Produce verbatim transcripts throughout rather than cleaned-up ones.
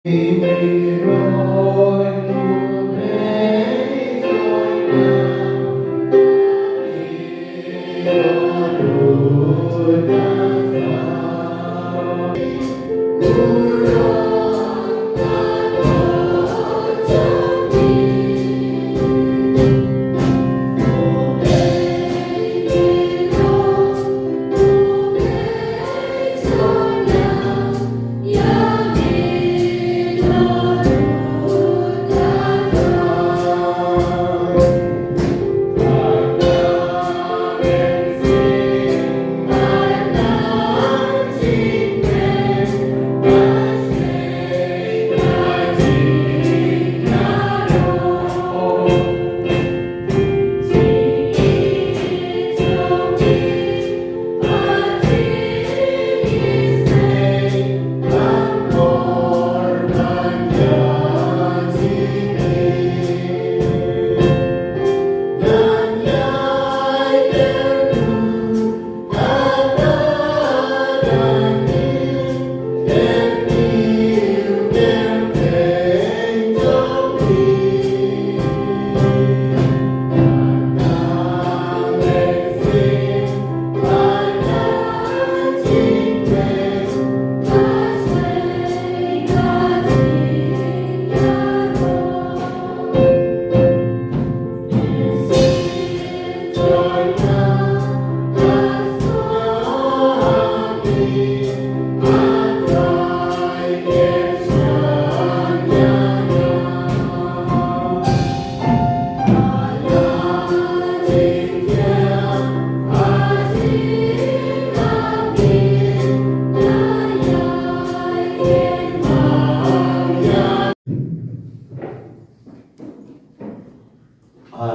Ha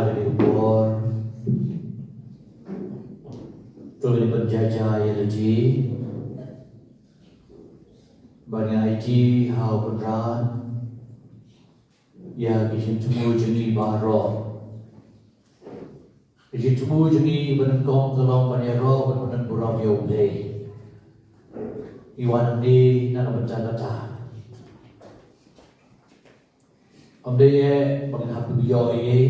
kane ka por, to ngin pynjahja ïa lade, ba ngin aiti ha u Kynrad ïa ki jingthmu jong ngi baroh, ki jingthmu jong ngi ba nyngkong ka long ban ïaroh bad ban burom ïa U Blei. Ngi wan hangne na ka bynta kata. Ym dei eh ba ngin hap ïoh ei ei.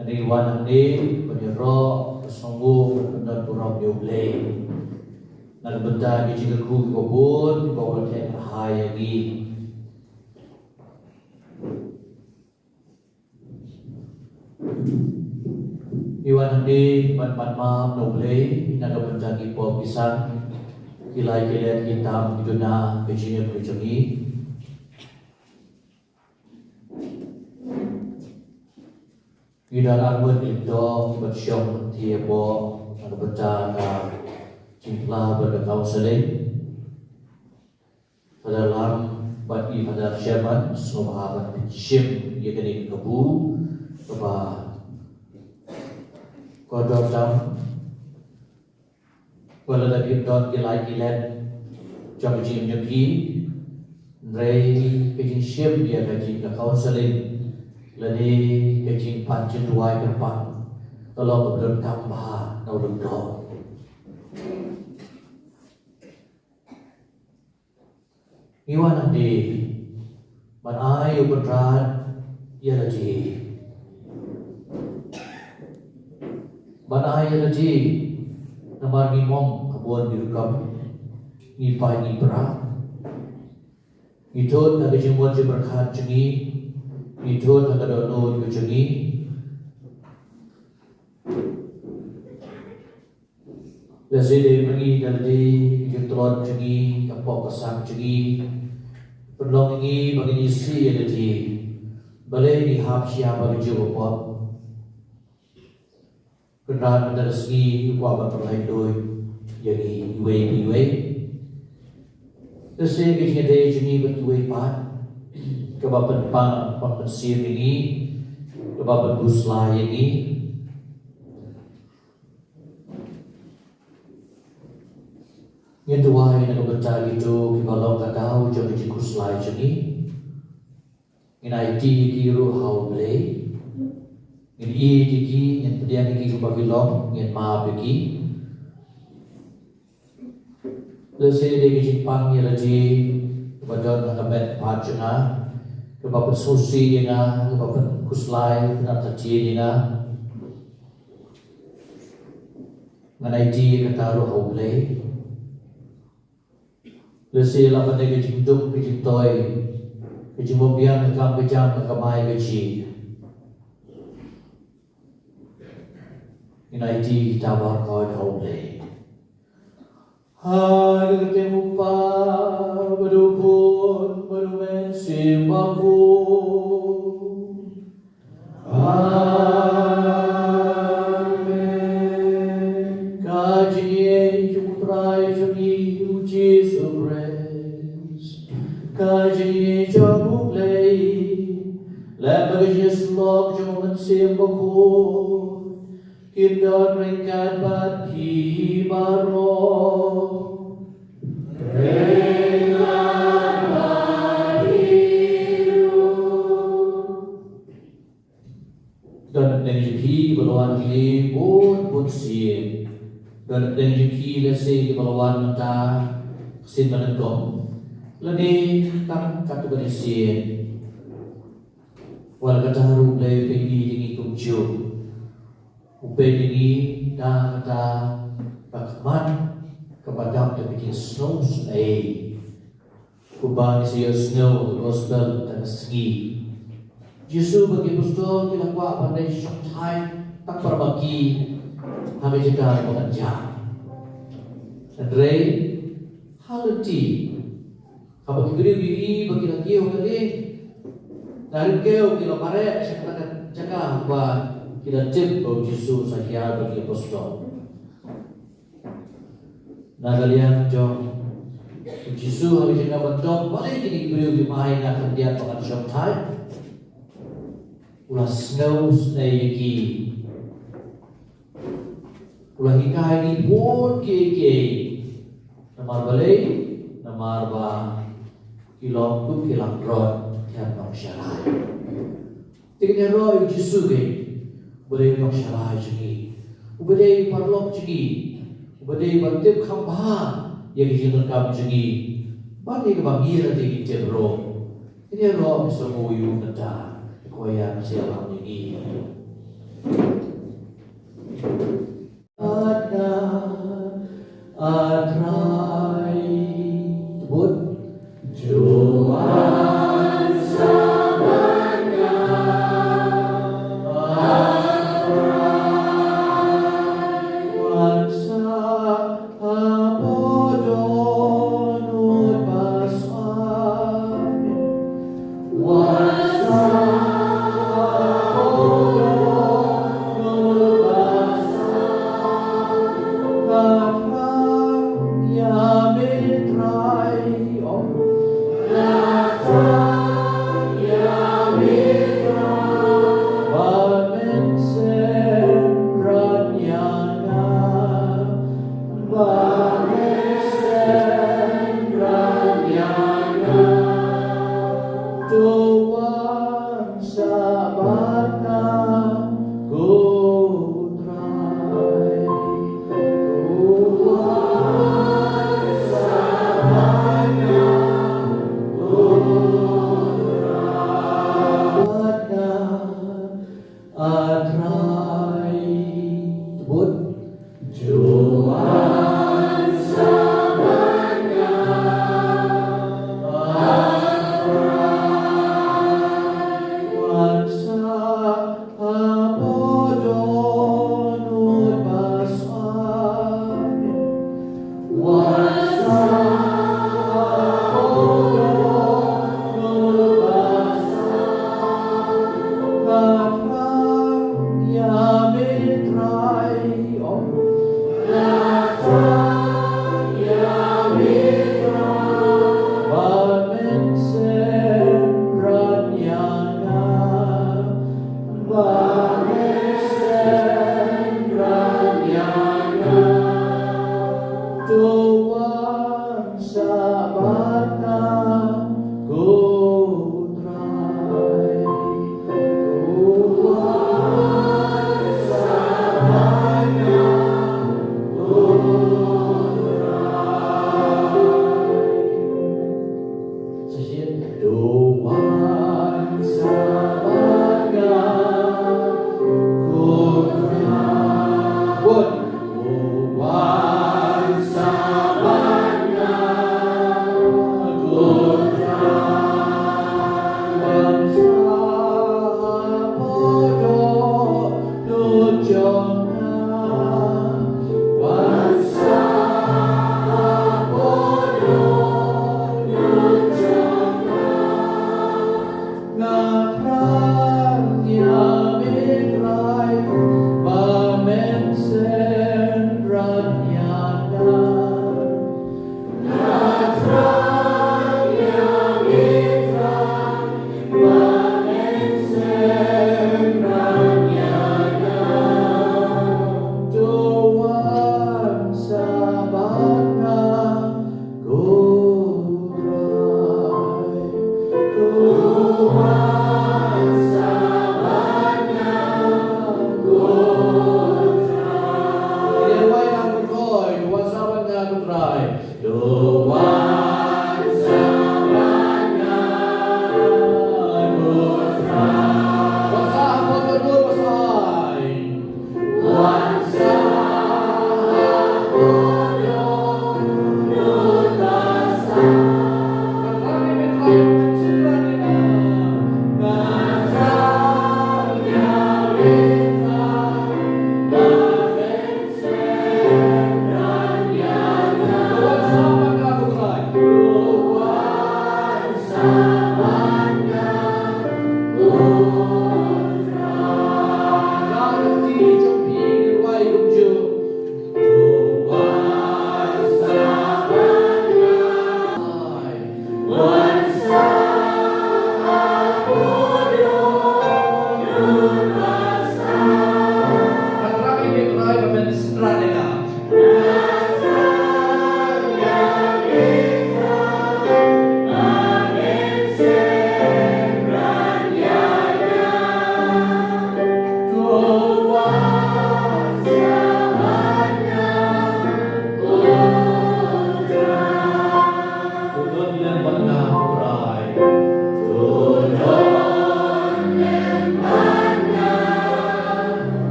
Ngi wan hangne ban ïaroh, ban sngewnguh, ban pynburom ïa U Blei. Na ka bynta ki jingkyrkhu kiba bun kiba U Blei u la theh ha ïa ngi. Ngi wan hangne ban pan map na U Blei na ka bynta ki pop ki san, ki lai ki let, ki tam ki duna, ki jingim ki jong ngi. Ngi don arngut ki lyngdoh kiba shong, ki ïa pop na ka bynta ka jingphla bad ka counselling. Father Lam bad i Father Sherman, sngewbha ban pynshim ïa kane ka kabu kaba kordor tam. Wat la da kim don ki lai ki let jong ka jingim jong ki, hynrei ka jingshim ïa ka jing, ka counselling lane ka jingpan jingduwai kyrpang ka long kaba donkam bha na u lyngdoh. Ngi wan hangne ban ai u Kynrad ïa lade, ban ai ïa lade, namar ngi mong ha bun ki rukom, ngi pai ngi pra, ngi thut ha ka jingmut jingpyrkhat jong ngi, ngi thut ha ka dohnud ka jong ngi. Lehse dei ma ngi da lade, ka jingtlot jong ngi, ka pop ka sang jong ngi, pynlong ïa ngi ba ngin isih ïa lade. Balei ngi hap sha ba ka jingpop? Kynrad mynta ka sngi u kwah ban pynlait lut ïa ngi iwei pa iwei. Lehse ka jingïadei jong ngi bad kiwei pat kaba pynpang, pynpang mynsiem ïa ngi, kaba pynkhuslai ïa ngi. Ngin duwai na ka bynta kito kiba long ka daw jong ka jingkhuslai jong ngi. Ngin aiti ïa ki ruh ha U Blei. Ngin ïeit ïa ki, ngin pdiang ïa ki kumba ki long, ngin map ïa ki. Lehse dei ka jingpang ïa lade, Ba don ha ka met pat jong nga, kaba pynsngewsih ïa nga, kaba pynkhuslai, pynathatien ïa nga. Ngan aiti ïa kata ruh ha U Blei. Lehse la ban dei ka jingduk, ka jingtoi, ka jingbymbiang, ka kam ka jam, ka kamai kajih, ngan aiti kita baroh ha U Blei. Ha ka kyrteng U Kpa bad U Khun bad U Mynsiem Bakhuid. Amen. Ka jingïeit jong U Trai jong ngi U Jisu Khrist, ka jingïeit jong U Blei, lem bad ka jingïasyllok jong U Mynsiem Bakhuid, kin don ryngkat bad phi baroh. Don na pdeng jong phi kiba la wan hangne bun bun sien. Don na pdeng jong phi lehse kiba la wan mynta ka sien ba nyngkong, lane tang katto katne sien. Wat la katta ruh U Blei u peit ïa ngi kumjuh. U peit ïa ngi da kata ka khmat kaba dap da ka jingsngew sngew. Kumba ngi sa ïohsngew ha ka gospel mynta ka sngi, Jisu bad ki apostol ki la kwah ban leit shongthait tang para ma ki ha ka jaka ba kan jam. Hynrei ha lynti, haba ki briew ki ïohi ba ki la kiew ha ka lieng, na ryngkew ki la mareh sha kata ka jaka ba ki la tip ba u Jisu u sa hiar bad ki apostol. Na ka liang jong u Jisu ha ka jaka ban dom, balei kine ki briew ki ma ïa nga khyndiat ba ngan shongthait? U la sngewsynei ïa ki. U la hikai ïa ki bun kiei kiei. Namar balei? Namar ba ki long kum ki langbrot, ki hap nongsharai. Te kane ruh u Jisu keiñ uba dei u nongsharai jong ngi, uba dei u paralok jong ngi, uba dei uba tip kham bha ïa ka jingdonkam jong ngi. Bad ïa kaba ngi la dei ngi tip ruh. Kane ruh ngi sngewbha ïa u mynta, ko ïa ngi sngewbha ïa ngi.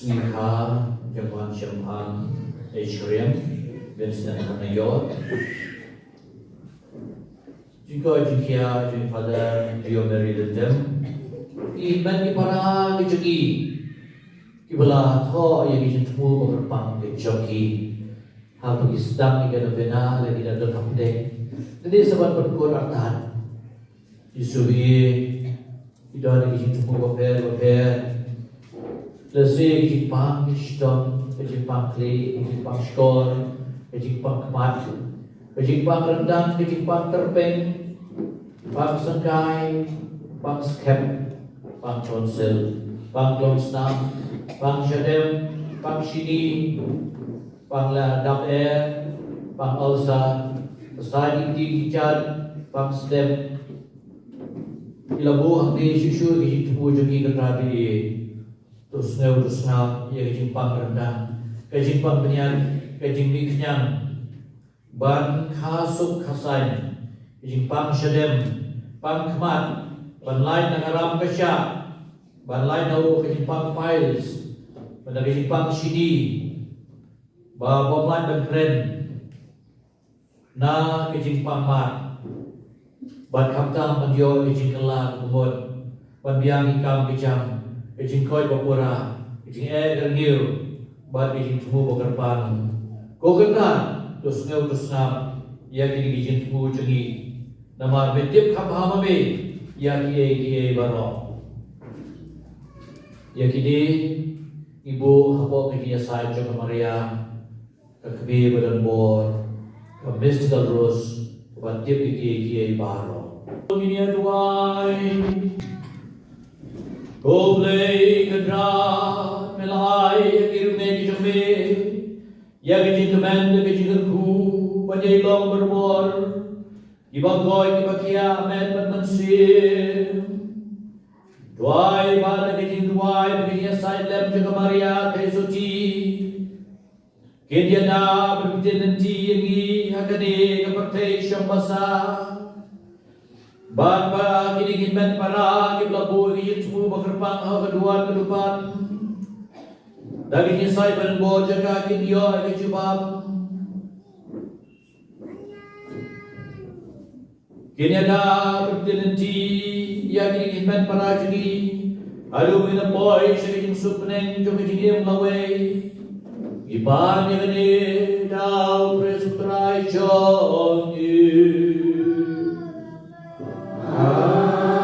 Sngikha jong Wan Shemphang H. Riam, Vincent Hanayot. Jingkoit jingkhiah jong Father Dio Mary Lyngdoh. Ki hynmen ki para ki jong ngi kiba la thoh ïa ki jingthmu ba kyrpang ki jong ki. Haba ki sdang ïa ka novena la ki da don hapdeng. Te sa ban pynkut artat. Ki shu ïa ki don ki jingthmu bapher bapher. Lehse ki jingpang ki shitom, ki jingpang khlieh, ki jingpang shkor, ki jingpang khmat, ki jingpang ryndang, ki jingpang tyrpeng, pang syngkai, pang skhem, pang tonsil, pang klongsnam, pang shadem, pang shini, pang la dap eh, pang ulsa, pang sa ding ding jat, pang stem. Ki la buh hangne shuh shuh ki jingthmu jong ki kynrad ïa. To sngew to sngap ïa ka jingpang ryndang, ka jingpang bniat, ka jingmih khñiang. Ban kha suk kha saiñ, ka jingpang shadem, pang khmat, ban lait na ka ram ka shah, ban lait na u ka jingpang piles, ban da ka jingpang shini, ba bym lait ban kren. Na ka jingpang mad, bad khamtam ban ïoh ka jingkylla ka mut, ban biang ki kam ki jam, ka jingkoit ba pura, ka jingeh ka rngiew, bad ka jingthmu ba kyrpang. Ko Kynrad, to sngew to sngap ïa kine ki jingthmu jong ngi. Namar me tip kham bha ma me ïa kiei kiei baroh. Ïa kine ngi buh hapoh ka jingïasaid jong ka Maria, ka kmie ba don bor, ka Mystical Rose, kaba tip ïa kiei kiei baroh. Ngin ïa duwai. Ko Blei Kynrad, me la ai ïa ki riewngeit ki jong me ïa ka jingkmen, ïa ka jingkyrkhu, ban ïai long barabor kiba koit, kiba khiah met bad mynsiem. Duwai ba da ka jingduwai bad ka jingïasaid lem jong ka Maria Theisotti, kin ïada bad pynlynti ïa ngi ha kane ka pyrthei shong basa. Bad ba kine ki hynmen para kiba la buh ïa ki jingthmu ba kyrpang ha ka duwan ka dupan, da ka jingïasaid ban bor jong ka kin ïoh ïa ka jubab. Kin ïada bad pynlynti ïa kine ki hynmen para jong ngi haduh ba kin ïa poi sha ka jingsuk bneng jong ka jingim lawei. Ngi pan ïa kane da u Khrist u Trai jong ngi. Amen.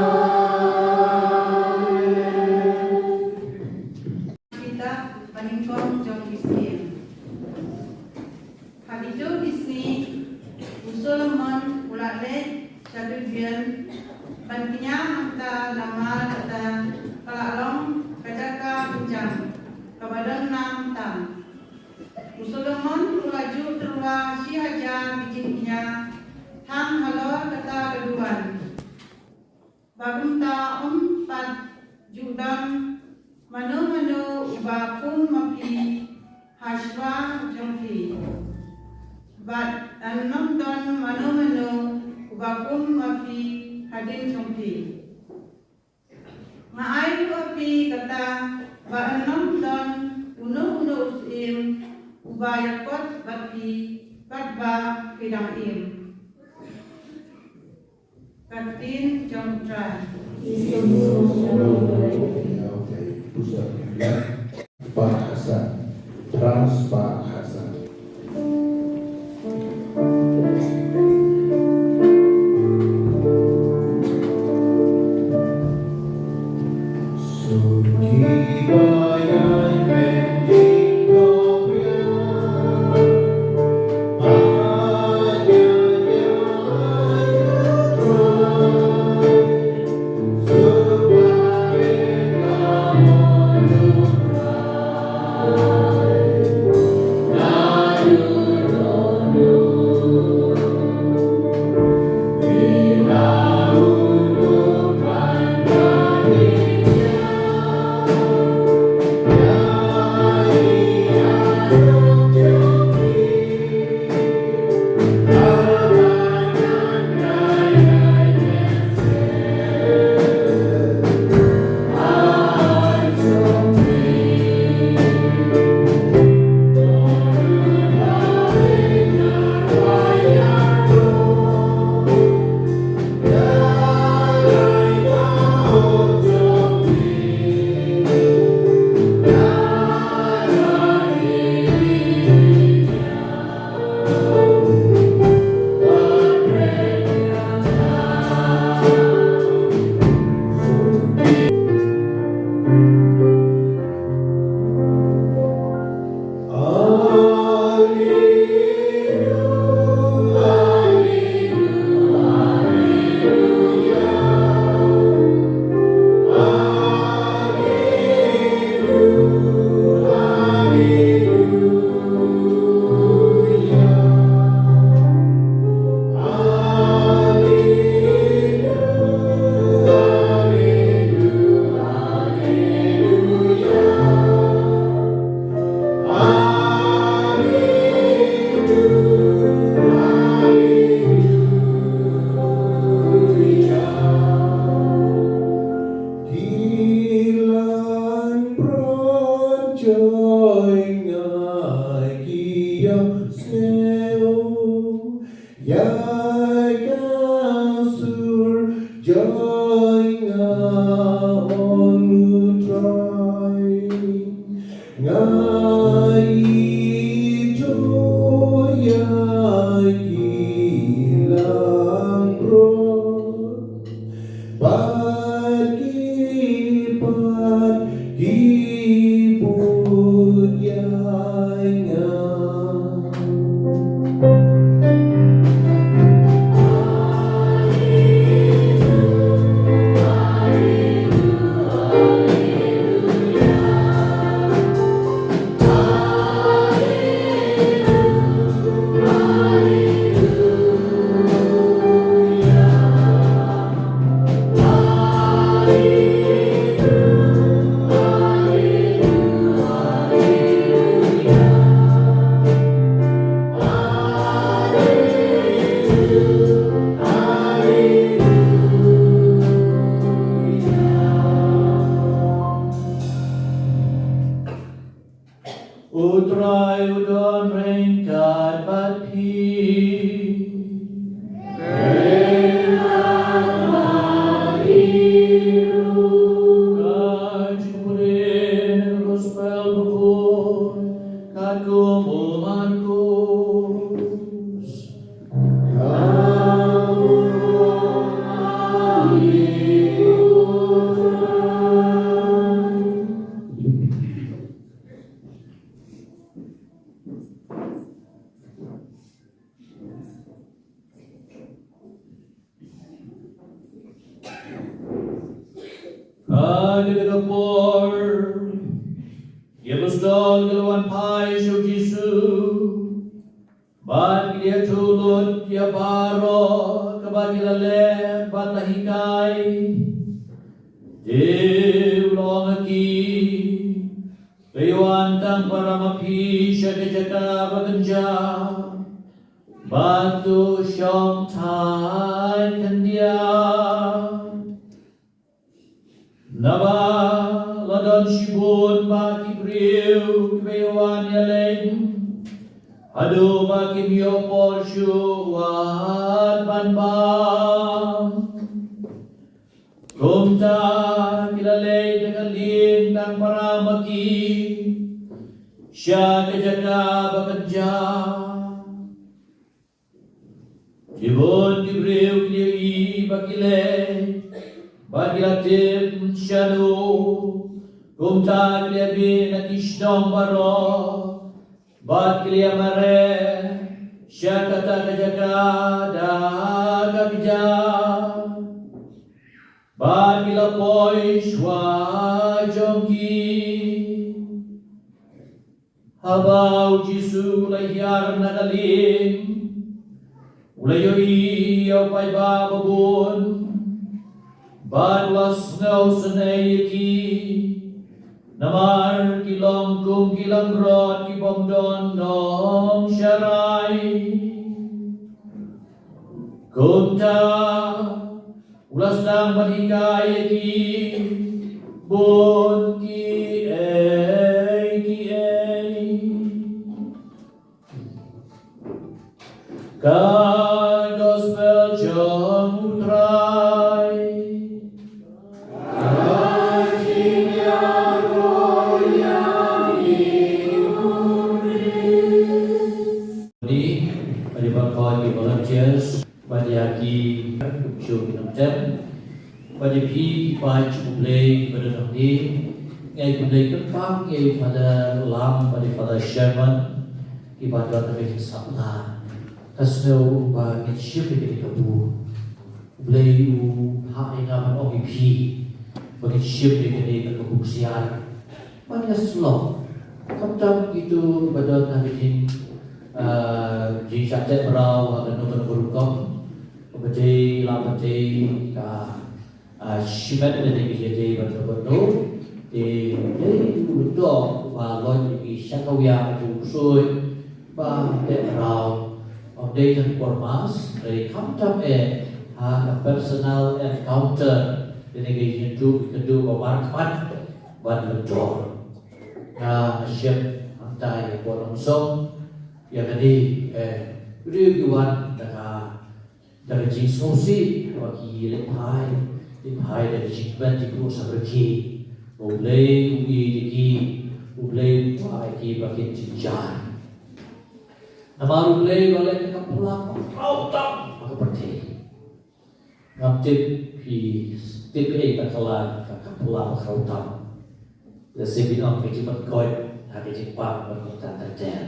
Kitab Banyngkong jong ki Syiem. Ha kito ki sngi, u Solomon u la leit sha Gibeon ban kñia hangta namar kata ka la long ka jaka kynjang kaba don nam tam. U Solomon u la juh tyrwa shi hajar ki jingkñia tang halor kata ka duwan. Ba kumta ym pat ju don mano mano uba kum ma phi ha shuwa jong phi, bad ym don mano mano uba kum ma phi hadien jong phi. Nga ai ruh ha phi kata ba ym don uno uno u syiem uba ïakot bad phi katba phi dang im. Ka ktien jong U Trai. Pak Hassan, Trans Pak Hassan. Ka ïeit ïa ki langbrot bad ki pat ki bud ïa nga. U Trai u don ryngkat bad phi. Ka jingpule na ka Gospel bakhuid katkum u Markos. Ha kata ka por, ki apostol ki la wan phai sha u Jisu, bad ki la ïathuh lut ïa baroh kaba ki la leh bad la hikai. Te u la ong ha ki, to ïa wan tang para ma phi sha ka jaka ba kynjah, bad to shong thait khyndiat. Naba la don shibun bah ki briew kiba ïa wan ïaleit, haduh ba kim ïoh por shuh wat ban bam. Kumta ki la leit da ka lieng tang para ma ki sha ka jaka ba kynjah. Shibun ki briew ki la ïohi ba ki leit bad ki la tip shano. Kumta ki la ïabeh na ki shnong baroh bad ki la ïamareh sha kata ka jaka da ka kjat. Bad ki la poi shuwa jong ki. Haba u Jisu u la hiar na ka lieng, u la ïohi ïa u paidbah babun, bad u la sngewsynei ïa ki, namar ki long kum ki langbrot ki bym don nongsharai. Kumta u la sdang ban hikai ïa ki bun kiei kiei. Ka Gospel jong U Trai. Ni, ïa baroh ki volunteers, bad ïa ki, kumjuh ki nongtem, bad ïa phi ki paid jong U Blei kiba don hangne, nga ai khublei kyrpang ïa i Father Lam bad i Father Sherman, kiba don ha ka jingsaphla. Nga sngew ba ngin shim ïa kane ka buk. U Blei u phah ïa nga ban ong ïa phi ba ngin shim ïa kane ka buk siar. Ban ïa slok. Khamtam kito ba don ha ka jing, ah, jingshah teh mraw ha kano kano ka rukom. Kaba dei, la ba dei ka, ah, shimet lane ka ïadei bad kano kano. Te dei u lyngdoh ba leit ïa ki sha ka wia ka jong u ksuid. Ba teh mraw, ym dei tang por Mass, hynrei khamtam eh ha ka personal encounter, lane ka jingïakynduh, ka jingïakynduh ba markhmat bad lyngdoh. Nga shem hangtai ïa ka por Nongsom, ïa kane, eh, briew ki wan da ka Da ka jingsngewsih ba ki leit phai, leit phai da ka jingkmen jingkhuslai ba ki. Ba U Blei u ïeit ïa ki, U Blei u Ki ba kin jynjar. Namar U Blei u la leh ka kam pla ba khraw tam ha ka pyrthei. Ngam tip phi tip ei ba ka la ka kam pla ba khraw tam. Lehse phin ong ka jingmut koit ha ka jingpang ba ka tan ter ter.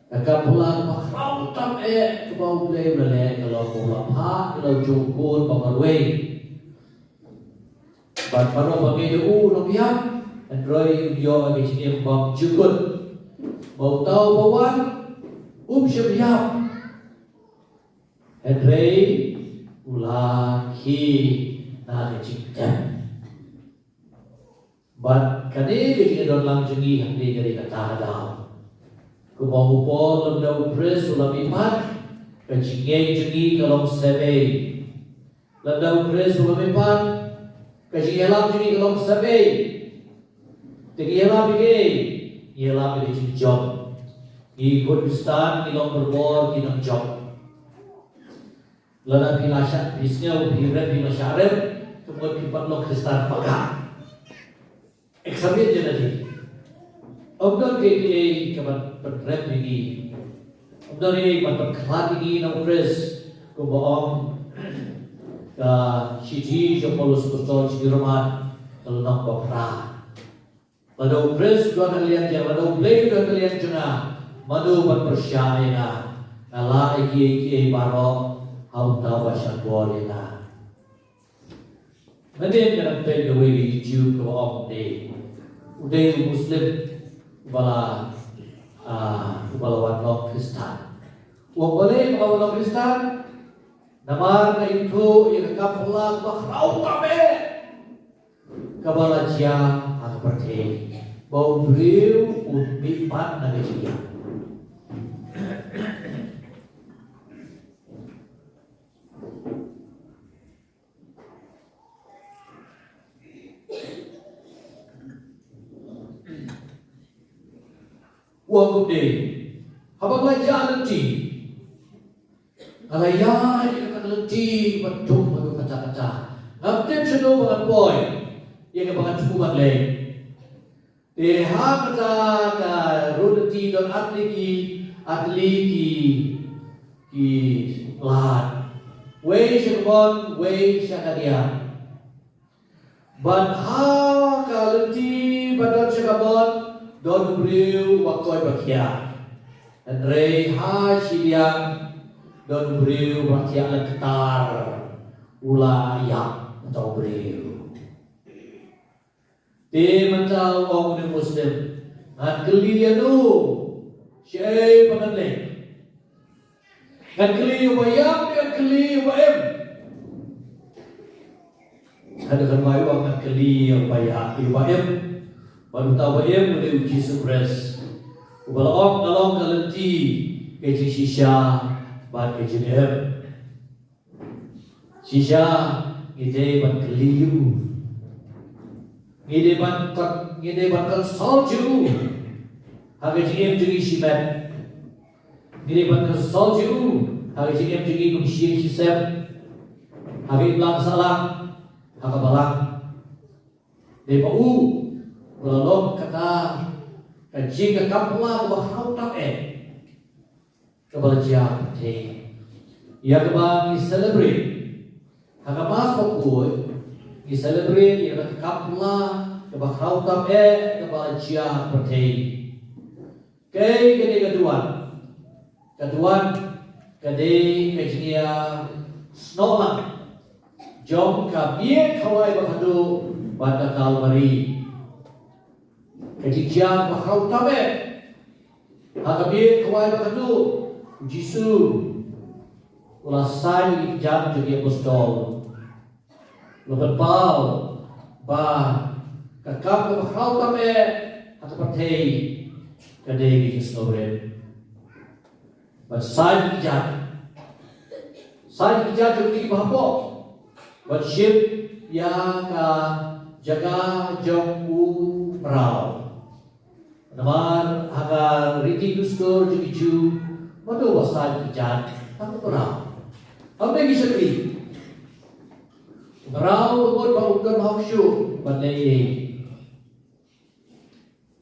Ka kam pla ba khraw tam eh kaba U Blei u la leh ka long ba u la phah ïa la u jong u khun ba marwei. Bad baroh ba ngeit ïa u u nongbiang, hynrei un ïoh ïa ka jingim bymjukut. Ba uta uba wan um shym ïap. Hynrei u la khie na ka jingtep. Bad kane ka jingdon lang jong ngi hangne ka dei kata ka daw. Kumba u Paul lymda u Khrist u la mihpat, ka jingngeit jong ngi ka long sep ei. Lymda u Khrist u la mihpat, ka jingïalam jong ngi ka long sep ei. Te ngi ïalam ïa ei, ngi ïalam ïa ka jingjop. Ngi khun Khristan ngi long barabor ki nongjop. Lada phi la shah, phi sngew phi rem, phi la shah rem, ka mut phi pat long Khristan paka. Examine ïa lade. Ym don kaei kaei kaban pynrem ïa ngi. Ym don kaei kaban pynkhlad ïa ngi na u Khrist. Kumba ong ka shithi jong u Paulus Apostol sha ki Roman, ka lynnong ba phra. Lada u Khrist u don ha ka liang jong nga, lada U Blei u don ha ka liang jong nga, mano ban pyrshah ïa nga? Nga lah ïa kiei kiei baroh ha uta uba shah bor ïa nga. Mynnin nga dang peit ïa kawei ka YouTube kaba ong kumne. U dei u Muslim uba la, ah, uba la wan long Khristan. U ong balei uba la wan long Khristan? Namar nga ithuh ïa ka kam pla kaba khraw tam eh kaba la jia ha ka pyrthei, ba u briew un mihpat na ka jingïap. U ong kumne, haba nga la ïaid lynti, nga la ïaid ïa kata ka lynti ba duk haduh katta katta. Ngam tip shano ba ngan poi ïa kaba ngan shu ban leit. Te ha kata ka rud lynti don ar tylli ki, ar tylli ki, ki lad. Wei sha ka bor, wei sha ka diang. Bad ha ka lynti ba don sha ka bor don u briew ba koit ba khiah. Hynrei ha shi diang don u briew ba thiah lynter. U la ïap uta u briew. Te mynta u ong une u Muslim, ngan kylli ïano shaei ba ngan leit? Ngan kylli ïa uba ïap ne ngan kylli ïa uba im? Haduh kynmaw u ong ngan kylli ïa uba ïap, ïa uba im. Bad uta uba im u dei u Jisu Khrist, uba la ong, nga long ka lynti, ka jingshisha bad ka jingim. Shisha ngi dei ban kylli ïa u. Ngi dei ban kon-, ngi dei ban consult ïa u ha ka jingim jong ngi shimet. Ngi dei ban consult ïa u ha ka jingim jong ngi kum shi ïing shi sem, ha ka imlang sahlang, ha ka balang. Dei ba u ba la long kata ka jing, ka kam pla kaba khraw tam eh kaba la jia ha ka pyrthei, ïa kaba ngi celebrate ha ka Mass bakhuid. Ngi celebrate ïa ka kam pla kaba khraw tam eh kaba la jia ha ka pyrthei. Kaei ka dei ka duwan? Ka duwan ka dei ka jingïasnoh lang jong ka miet khawai ba khatduh bad ka Kalbari. Ka jingjia ba khraw tam eh ha ka miet khawai ba khatduh, u Jisu u la saiñ ïa ki kjat jong ki apostol. La pynpaw ba ka kam kaba khraw tam eh ha ka pyrthei ka dei ka jingsngewrit. Ban saiñ ki kjat, saiñ ki kjat jong ki ba hapoh, ban shim ïa ka jaka jong u mraw. Namar ha ka riti dustur jong ki Jiw, mano ba saiñ ki kjat? Tang u mraw. Kam dei ki shakri. U mraw u mut ba um don hok shuh ban leh ei ei.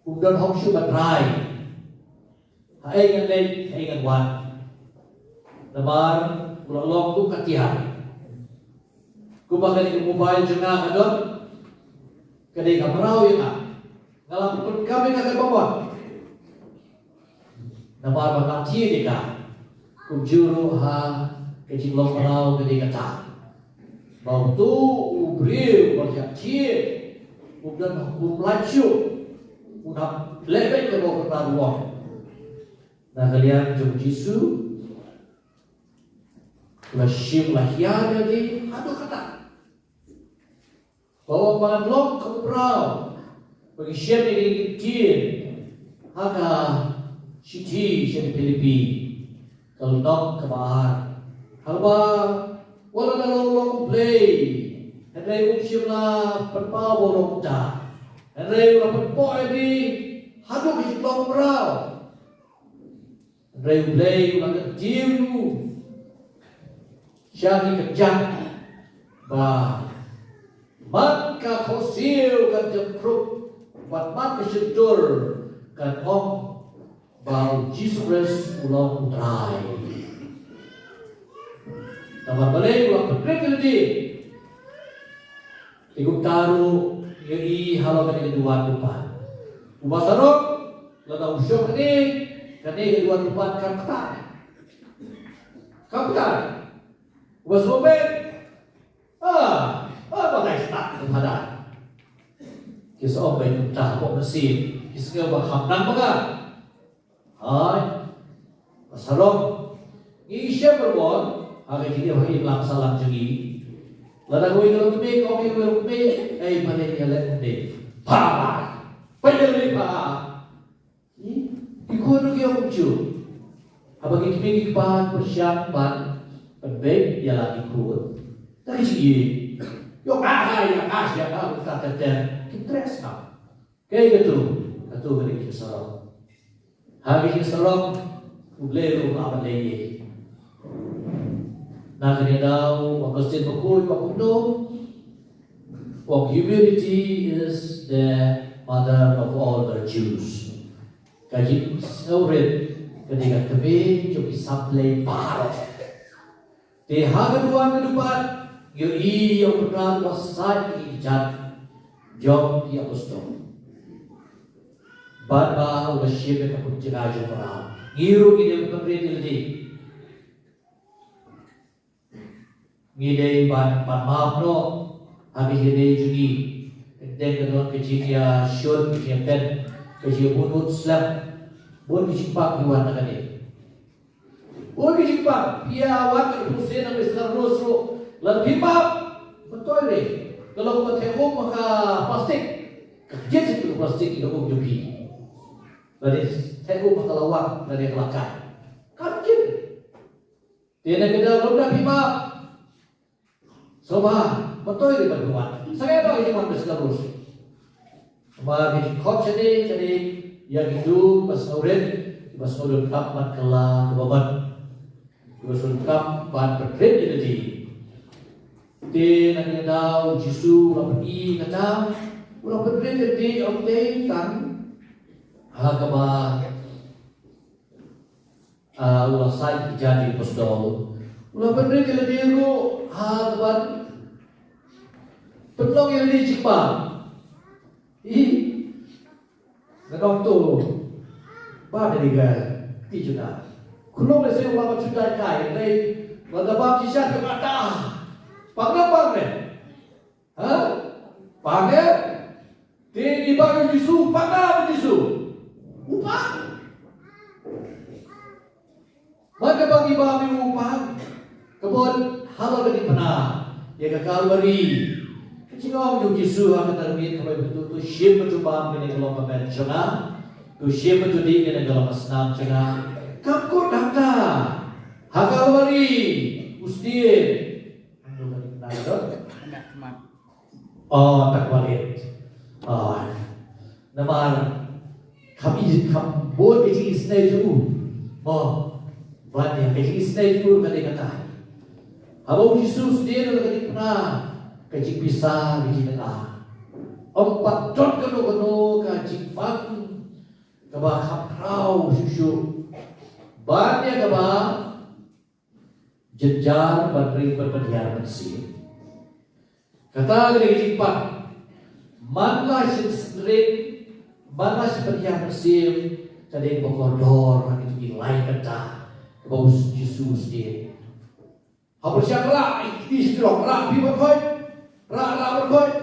Um don hok shuh ban rai haei ngan leit, haei ngan wan. Namar u la long kum ka tiar. Kumba kane ka mobile jong nga ka don, ka dei ka mraw ïa nga. Nga la pyndonkam ïa ka kaba mon. Namar ba nga thied ïa ka, kumjuh ruh ha ka jinglong mraw ka dei kata. Ba uto u briew ba shah thied, u don, u pynlait shuh, u hap leh beit kaba u kynran u ong. Na ka liang jong u Jisu, u la shim, u la hiar ïa ki haduh katta. Ba u ong ba ngan long kum u mraw. Ba ngi shem ïa ki ktien ha ka shithi sha ki Philippi, ka lynnong kaba ar. Haba wat la long, long U Blei, hynrei um shym la pynpaw ba u long kumta. Hynrei u la pynpaw ïa ki haduh ka jinglong mraw. Hynrei U Blei u la kyntiew ïa u sha ki kjat, ba man ka khohsiew kan jemkhrup, bad man ka shyntur kan ong ba u Jisu Khrist u long u Trai. Namar balei? U la pynrit ïa lade. Te kumta ruh ngi ïohi halor kane ka duwan kyrpad. Uba sarong, lada u shong hangne, kane ka duwan kyrpad kam ktah. Kam ktah. Uba sngewbha, ah, ah, batai stad kumta. Ki sa ong ba kumta, ba mynsiem, ki sngew ba kham nang ba ka. Hai. Ba sarong. Ngi shem ruh ha ka jingïaid ha imlang sahlang jong ngi. Lada kawei ka long kmie, ka ong ïa kawei ka long kmie, "Ei, balei ïaleh kumne? Pha, pha. Peit ïa lade, pha." Ki khun ruh ki ong kumjuh. Haba ki kmie ki kpa ki pyrshang ban pynbeit ïa la ki khun, da ki jingïeit, ïoh, ah, ïa ka, ïa ka, ka ter ter. Ki treh sngap. Kaei katu? Katu ka dei ka jingsarong. Ha ka jingsarong, U Blei ruh u la pynleit ïa ngi. Na kane ka daw, u Augustine Bakhuid u ong kumno? U ong, "Humility is the mother of all virtues." Ka jingsngewrit ka dei ka kmie jong ki samla baroh. Te ha ka duwan kaba duna, ngi ïohi ïa u Trai u la said ïa ki kjat jong ki apostol. Bad ba u la shim ïa ka pyrthei jong u Trai. Ngi ruh ngi dei ban pynrit ïa lade. Ngi dei ban, ban map noh ha ki jingïadei jong ngi. Dei ka don ka jingïashun, ka jingïapen, ka jingïabud slem. Bun ki jingpang ki wan na kane. Bun ki jingpang, phi ïa wan ka pynshai na Mister Rose ruh, lada phi map, myntoi re, ka long ba theh um ha ka plastik. Ka kjit sha ka plastik ïa ka um jong phi. Lada theh um ha ka lawang, lada ka la kai, ka kjit. Te na ka daw lada phi map, sngewbha, myntoi re ban wan. Sngewbha ïa ki wan ba sngewrus. Ba ki khot shane, shane, ïa kito ba sngewrit, ba sngewdonkam ban kylla kaba bha, ba sngewdonkam ban pynrit ïa lade. Te na kane ka daw Jisu u la pyni kata, u la pynrit ïa lade, ym dei tang ha kaba Ah, u la said ki kjat jong ki apostol. U la pynrit ïa lade ruh ha kaba pynlong ïa lade jingpang. Ih, nga ong to, ba dei ka kti jong nga. Khlem lehse u la ba judai kai, hynrei lada bam shisha ka kata. Pang ne, pang ne? Ha? Pang ne? Te ngi ba ïa u Jisu, pang ne u Jisu? U pang. Ba ka ba ngi ba ïa u pang. Ka bun halor ka diengphna ïa ka Kalbari. Ka jingong jong u Jisu ha ka tarmit kaba ïa u, to shim, to bam, kane ka long ka met jong nga. To shim, to dih, kane ka long ka snam jong nga. Kam kut hangta. Ha Kalbari u sdien. Hangno ka diengphna ka don? Oh, tak walit. Oh. Namar kham i, kham bun ka jingisynei jong u. Mo, ban ïa ka jingisynei jong u ka dei kata. Haba u Jisu u sdien ha ka diengphna, ka jingpisa, ka jingpynlong, ym pat don kano kano ka jingpang kaba kham khraw shuh shuh ban ïa kaba jynjar ban ring ban pynhiar mynsiem. Kata ka dei ka jingpang. Man la shisha ring, man la shisha pynhiar mynsiem, ka dei kaba kordor ha kito ki lai kynta kaba u Jisu u sdien. Haba pyrshang rah ïa ki kti shi jrong, rah phi ban khoit, rah, rah ban khoit,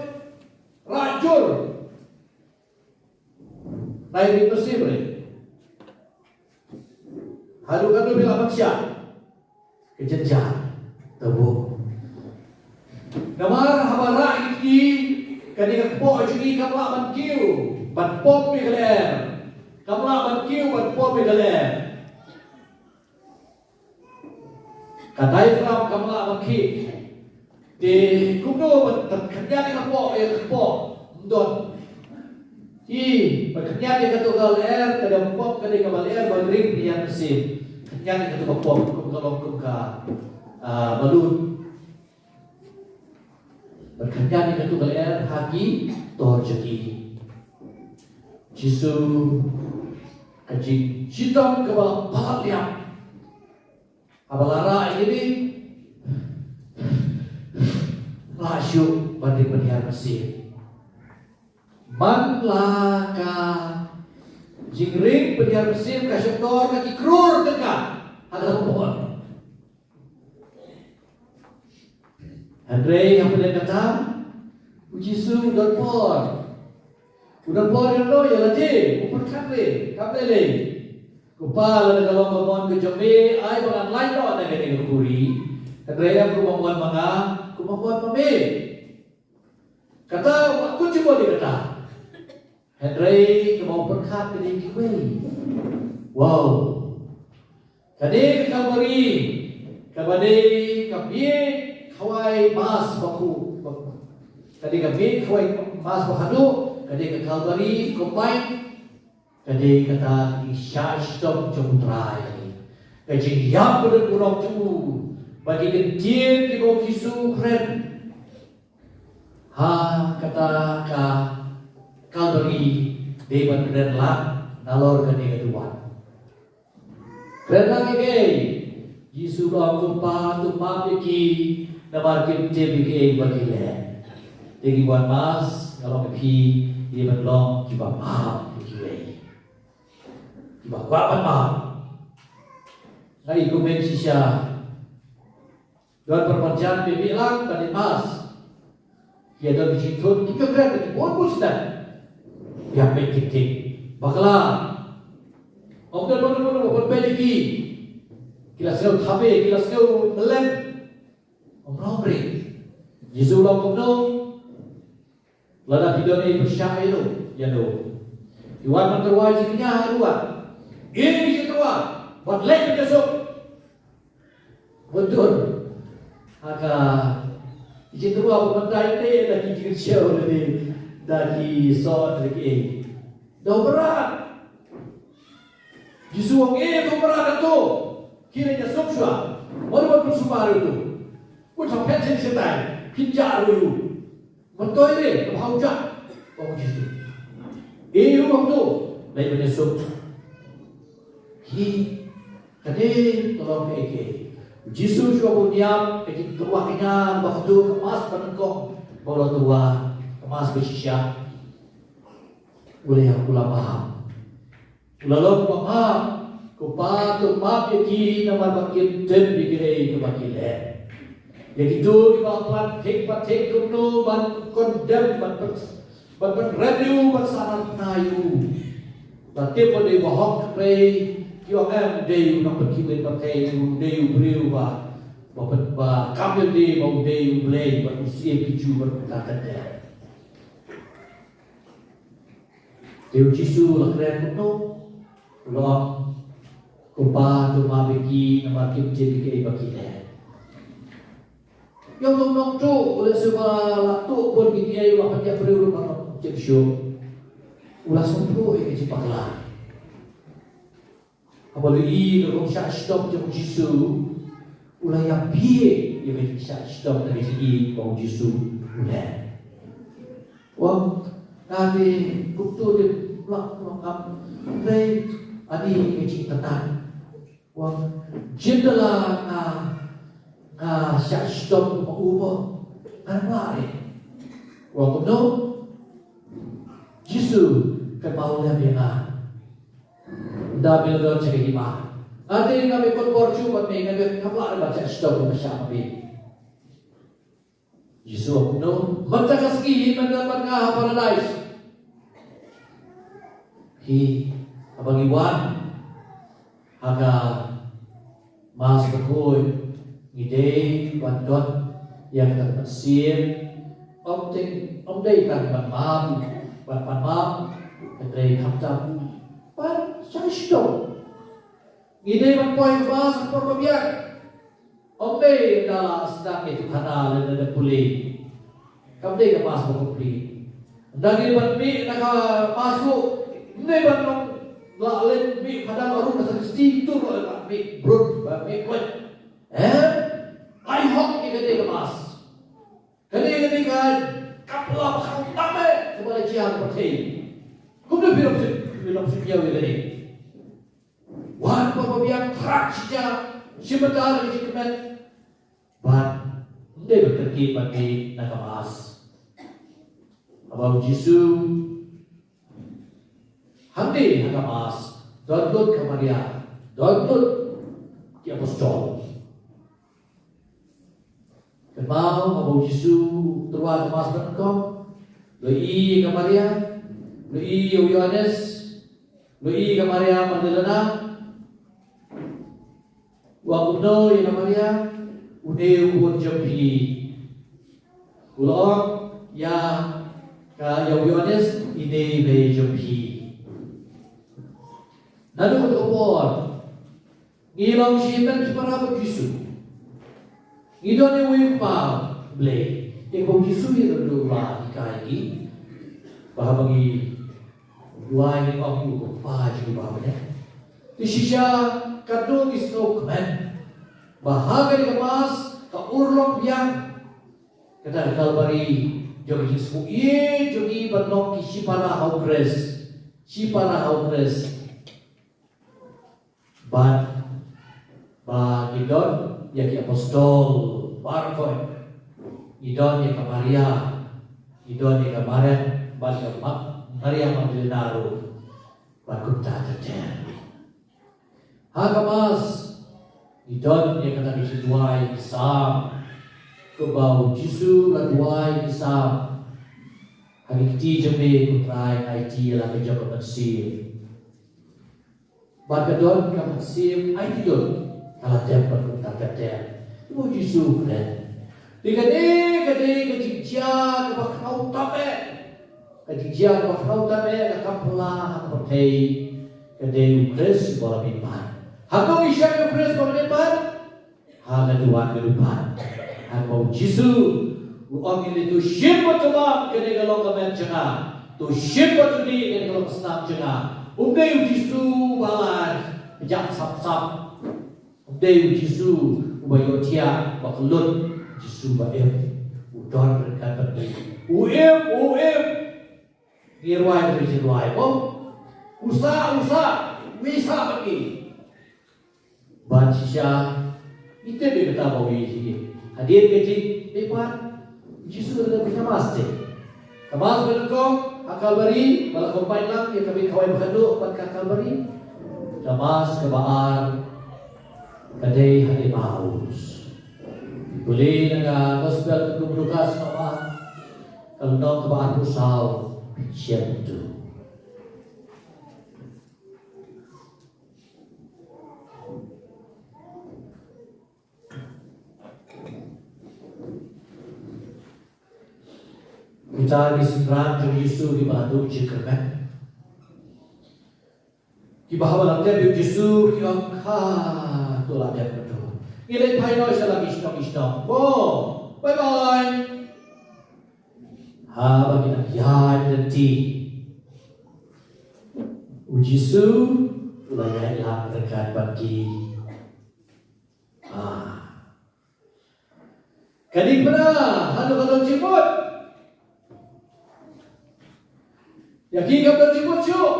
rah jur. Nai ring mynsiem re. Haduh katno phi lah ban shah? Ka jynjar. Tabu. Namar haba rah ïa ki kti, kane ka kpoh jong ngi kam lah ban kiew ban pom ïa ka lyer. Kam lah ban kiew ban pom ïa ka lyer. Ka diaphragm kam lah ban khih. Te kumno ban, ban khyndiat ïa ka kpoh, ïa ka kpoh? Ym don. Te ban khyndiat ïa kato ka lyer, ka dei ban pom, ka dei kaba lyer ban ring pynhiar mynsiem. Khyndiat ïa kato ka pom, kum ka long kum ka, ah, balloon. Ban khyndiat ïa kato ka lyer ha ki tor jong ki. Jisu, ka jingshitom kaba palat liang. Haba la rah ïa kine, rah shuh ban ring pynhiar mynsiem. Man la ka jingring pynhiar mynsiem ka shongdor ka ki klur tyngka ha ka por. Hynrei hapdeng kata, u Jisu u don por. U don por ïa no? Ïa lade. U pyrkhat re, kam lei lei. Ko Pa, lada ka long ka mon ka jong me, ai ba ngan lait noh na kane ka khuri. Hynrei em kum ma mon ma nga, kum ma mon ma me. Kata u la kut jingmut ïa kata. Hynrei kaba u pyrkhat ka dei kiwei. Wow. Ka dei ka Kalbari, kaba dei ka bieit khawai mass bakhuid. Ka dei ka bieit khawai mass bahaduh, ka dei ka Kalbari combine. Ka dei kata ka jingshah shitom jong U Trai. Ka jingïap bad burom jong u, bad ki kyntien kiba u Jisu u kren ha kata ka Kalbari dei ban kren lang nalor kane ka duwan. Kren lang ïa kaei? Jisu u ong, ko Pa, to map ïa ki, namar kim tip ïa kaei ba ki leh. Te ki wan mass, nga ong ïa phi, ïa ban long kiba map ïa kiwei. Kiba kwah ban map. Nga i kumne shisha. Don para marjan phi bilang ban leit mass. Ïa don ki jingthut ki kren ki bun bun sdang. Ïa peit ki tik. Bakla. Ym don bun bun bun peit ki. Ki la sngew thabe, ki la sngew mlem. Ym long re. Jisu u ong kumno? Lada phi don ei pyrshah ïa no, ïa no. Phi wan ban tyrwa ïa ki kñia ha ruh. Ei ki tyrwa ban leit ban ïasuk. Bun dur. Ha ka ki tyrwa ban dei te da ki jingïasuk lane da ki soh lane ki ei. Da u mrad. Jisu u ong, ei, to mrad to. Ki leit ïasuk shuwa. Wat ban pynsumar ïa u. Wat phet shen shatai. Phin jah ruh ïa u. Ban toi re, ka bha u jah. Ong Jisu. Ei ruh ong to, leit ban ïasuk. Hi, ka dei ka long kaei kaei. U Jisu shuwa ba un ïap, ka jingtyrwa kñia ba haduh ka mass ba nyngkong ba u la tyrwa, ka mass ba shisha. U la ïap, u la map. U la long ba map, ko Pa to map ïa ki namar ba kim tip ïa kaei kaba ki leh. Ïa kito kiba plan thik ba thik kumno ban condemn, ban pyn, ban pynrem ïa u, ban sahnarphna ïa u. Ba tip ba dei u bahok, hynrei ki ong em, dei u nongpynkhiah pyrthei, u dei u briew ba, ba pyn, ba kam lynti, ba u dei u Blei, ba u Syiem ki Jiw, ba u kata kata. Te u Jisu u la kren kumno? U la ong, ko Pa to map ïa ki namar kim tip ïa kaei ba ki leh. Ïa u nongtuh u leh shuwa la tuh bun ki kiei, u la pynïap briew ruh ba ym tip shuh. U la sngewthuh ïa ka jingpakla. Haba u ïohi ïa ka jingshah shitom jong u Jisu, u la ïapeit ïa ka jingshah shitom na ka jingïeit ba u Jisu u leh. U ong, nga te kumto te Plak plak ap. Hynrei ani ka jingtynat. Wan jin da la nga nga shah shitom ma u mo. Ngan mlak re. Wan kumno? Jisu, kynmaw lem ïa nga ynda me la don sha ka hima. Nga dei nga me kot bor shuh bad me, nga dei nga mlak re ban shah shitom ma shah ma me. Jisu ong kumno? Mynta ka sngi hi men bad nga ha Paradais. Hi, haba ngi wan ha ka Mass Bakhuid, ngi dei ban don ïa kata ka mynsiem. Ym dei, ym dei tang ban map, ban, ban map, hynrei khamtam ban shah shitom. Ngi dei ban poi ha Mass ha ka por ba biang. Ym dei ynda la sdang ïa ka khana lane da pule. Kam dei ka Mass ba complete. Ynda ngi dei ban mih na ka Mass ruh, ym dei ban long la leit mih padan ruh na sakristi, tur la mih brut, ba mih kloi. Eh? Ai hok ïa ka dei ka Mass. Ka dei ka dei ka kapla ba kham tam eh, kaba la jia ka pyrthei. Kumno phi long sip, phi long sip ïa ka dei. Wan ba ba biang, thrang shi ja, shim bynta da ka jingkmen. Bad ym dei ban kyrkieh ban mih na ka Mass. Haba u Jisu hangne ha ka Mass, don lut ka Maria, don lut ki apostol. Kynmaw haba u Jisu u tyrwa ha ka Mass ba nyngkong, u la ïohi ïa ka Maria, u la ïohi ïa u Ïoannis, u la ïohi ïa ka Maria Magdalena. U ong kumno ïa ka Maria? Une u khun jong phi. U la ong ïa ka, ïa u Ïoannis, ine i mei jong phi. Naduh kata ka por ngi long shipara bad u Jisu. Ngi don ïa uwei u Kpa Blei. Ïa kaba u Jisu ïa kaba u la hikai ïa ngi, ba haba ngi duwai ngi ong, ko Kpa jong ngi ba ha bneng. Te shisha katno ngi sngewkmen ba ha kane ka Mass ka urlong biang kata ka Kalbari jong ka jingsngewsih jong ngi ban long ki shipara ha u Khrist. Shipara ha u Khrist. Bad ba ngi don ïa ki apostol baroh, ngi don ïa ka Maria, ngi don ïa ka Maria, bad ka Ma-, Maria Magdalena ruh, bad kumta ter ter. Ha ka Mass ngi don ïa kata ka jingduwai ki Salm, kaba u Jisu u la duwai ki Salm: Ha ki kti jong me, ko Trai, nga aiti ïa la ka jong ka mynsiem. Bad ka don ka mynsiem aiti lut ka la dep bad kumta ter ter. U Jisu u kren. Te kane ka dei ka jingjia kaba khraw tam eh. Ka jingjia kaba khraw tam eh, ka kam pla ha ka pyrthei, ka dei u Khrist uba la mihpat. Hato ngi shah ïa u Khrist uba la mihpat? Ha ka duwan ka dupan. Haba u Jisu u ong ïa ngi, to shim bad to map, kane ka long ka met jong nga. To shim bad to dih, kane ka long ka snam jong nga. Um dei u Jisu uba la pjah sap sap. Um dei u Jisu uba ïohthiah, uba kyllut. U Jisu uba im. U don ryngkat bad ngi. U im, u im. Ngi rwai, ngi rwai, ko. U sah, u sah, u sah bad ngi. Bad shisha, ite be kata ba u ïohi. Hadien ka jingmihpat, u Jisu u la dep ha ka Mass te. Ka Mass ba nyngkong ha Kalbari, ba la combine lang ïa ka Beit Kawei Bakhatduh bad ka Kalbari. Ka Mass kaba ar ka dei ha Emmaus. Pule na ka Gospel u Lukas, ka Mass, ka lynnong kaba arphew saw, pynshai tu. Kita ki synran jong u Jisu kiba la duh jingkyrmen, kiba haba la tep ïa u Jisu ki ong, ha, to la dep ka to. Ngi leit phai noh sha la ki shnong ki shnong. Bye bye. Haba ki dang ïaid lynti, u Jisu u la ïaid lang ryngkat bad ki. Ah. Kane para, haduh ka don jingmut. Ïa ki kam don jingmut shuh.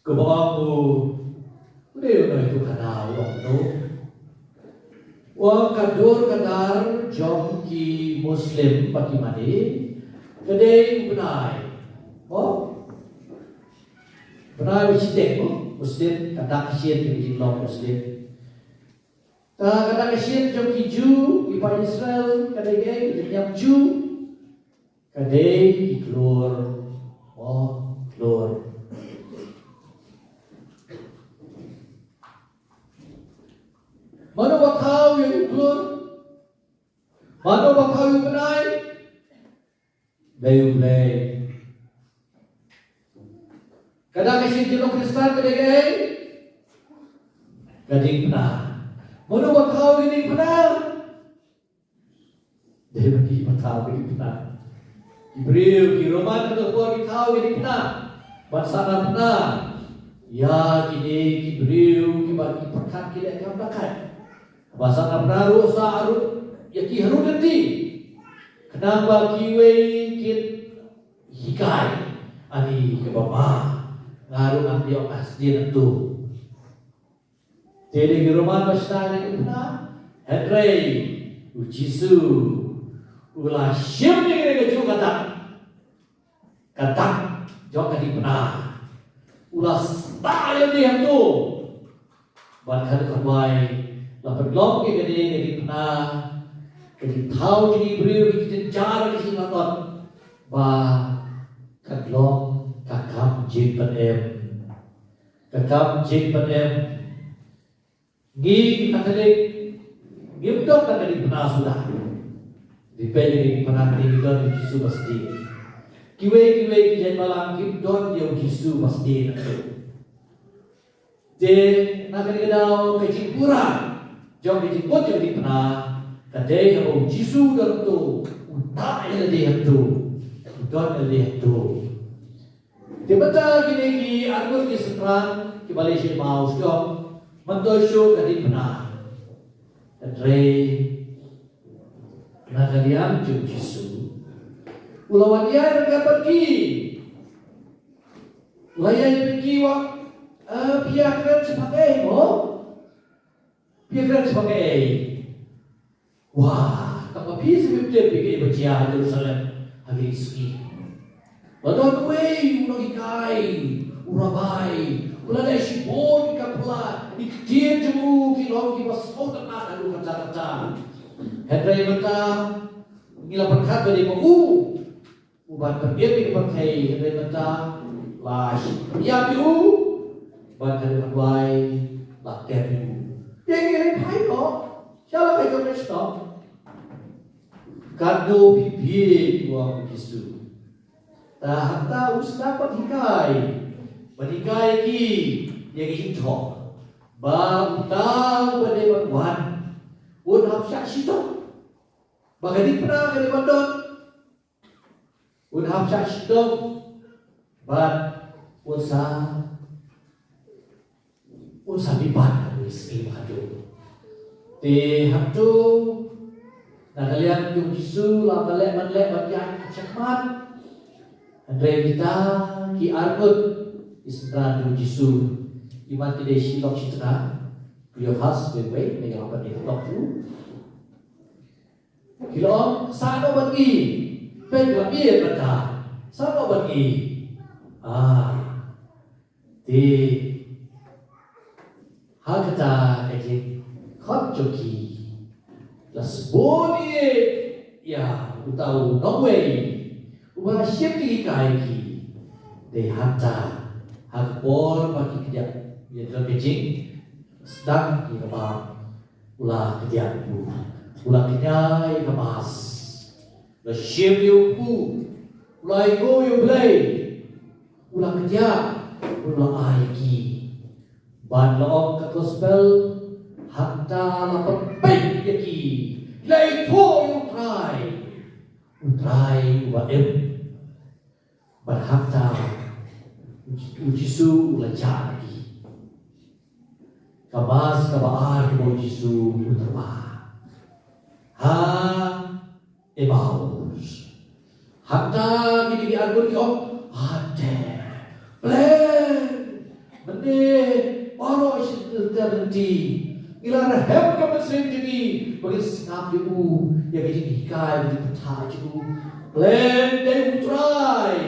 Kaba ong u, u dei u nongïathuhkhana u ong no. U ong ka dur ka dar jong ki Muslim bad ki mane ka dei u bnai. Mo? Bnai ba shiteng mo? Muslim, ka dak ka shin ka jinglong Muslim. Ta ka dak ka shin jong ki Jiw, ki paid Israel, ka dei ka jingïap Jiw. Ka dei ki klur. Oh, klur. Mano ba thaw ïa u klur? Mano ba thaw ïa u bnai? Dei U Blei. Ka dak ka shin jong u Khristan ka dei kaei? Ka diengphna. Mano ba thaw ïa ka diengphna? Dei ba ki ba thaw ka diengphna. Ki briew, ki Roman katto ka por ki thaw ka diengphna ban sahnarphna ïa kine ki briew kiba ki pyrkhat ki leh kam da khat. Ba sahnarphna ruh sa ruh ïa ki harum lynti. Khnang ba kiwei kin hikai, ani kaba ma, nga ruh ngan ïoh ka sdien nangtu. Te dei ki Roman ba shna ïa ka diengphna, hynrei u Jisu u la shim ïa kane kajuh ka dak, ka dak jong ka diengphna. U la sah ïa lade hangto. Bad kane ka bai la pynlong ïa kane ka diengphna, ka jingthaw jong ki briew, ka jingjynjar ka jinglatot, ba ka long ka kam jingpynim. Ka kam jingpynim. Ngi ki Katholik ngim don ka diengphna suda. Dei peit ïa ka diengphna ngi don ïa u Jisu basdien. Kiwei kiwei ki jaitbynriew kim don ïa u Jisu basdien. Te na kane ka daw ka jingpura jong ka jingmut jong ka diengphna ka dei haba u Jisu u don hangto, u tah ïa lade hangto, u don ïa lade hangto. Te mynta kine ki arngut ki synran kiba leit sha Emmaus ki ong, mynta shuh ka diengphna. Hynrei na ka liang jong u Jisu u la wan ïaid ryngkat bad ki. U la ïaid bad ki, u ong, eh, phi ïakren shaphang ei mo? Phi ïakren shaphang ei? Wah, tang ba phi sngewthuh ïa kaei ba jia ha Jerusalem ha kine ki sngi. Ba don uwei u nonghikai, u rabbi, u la leh shibun ki kam phylla, ki ktien jong u ki long kiba sngewtynnat haduh katta katta. Hynrei mynta ngi la pyrkhat ba dei ma u. U ban pynïap ïa ka pyrthei, hynrei mynta la shim ïa u, ban kane ka bai la kem ïa u. Te ngi hynrei phai noh sha la ka jong ka shnong. Katno phi phi, u ong u Jisu. Ta hangta u sdang ban hikai, ban hikai ïa ki ïa ki jingthoh ba uta uba dei ban wan un hap shah shitom, ba ka diengphna ka dei ban don. Un hap shah shitom bad un sa, un sa mihpat ha kine ki sngi ba haduh. Te hangto na ka liang jong u Jisu la ka leh ban leh ban ïaid shakhmat. Hynrei kita ki arngut ki synran jong u Jisu, imat ki dei shi lok shi tnga, Kleopas wei wei, ne ka la pat ne ka lok ju. Ki la ong, sah noh bad ngi. Peit, la miet bad ka. Sah noh bad ngi. Ah. Te ha kata ka jingkhot jong ki la sbun ïa uta u nongwei uba shym dei hikai ki. Dei hangta ha ka por ba ki kdiah ïa ka jing sdang ïa ka bam. U la kdiah u, u la kñia ïa ka mask. La shim ïa u kpu, u la ainguh ïa U Blei. U la kdiah, u la ai ïa ki. Bad la ong ka gospel, hangta la pynpeit ïa ki. La ïathuh ïa U Trai, U Trai uba im. Bad hangta u Jisu u la jah na ki. Ka mass kaba ar kaba u Jisu u tyrwa ha Emmaus. Hangta kine ki arngut ki ong, ate, plan, mynne, baroh shi lynti, ngi la rhem ka mynsiem jong ngi ba ngin sngap ïa u, ïa ka jinghikai, ka jingpyrta jong u. Plan dei U Trai.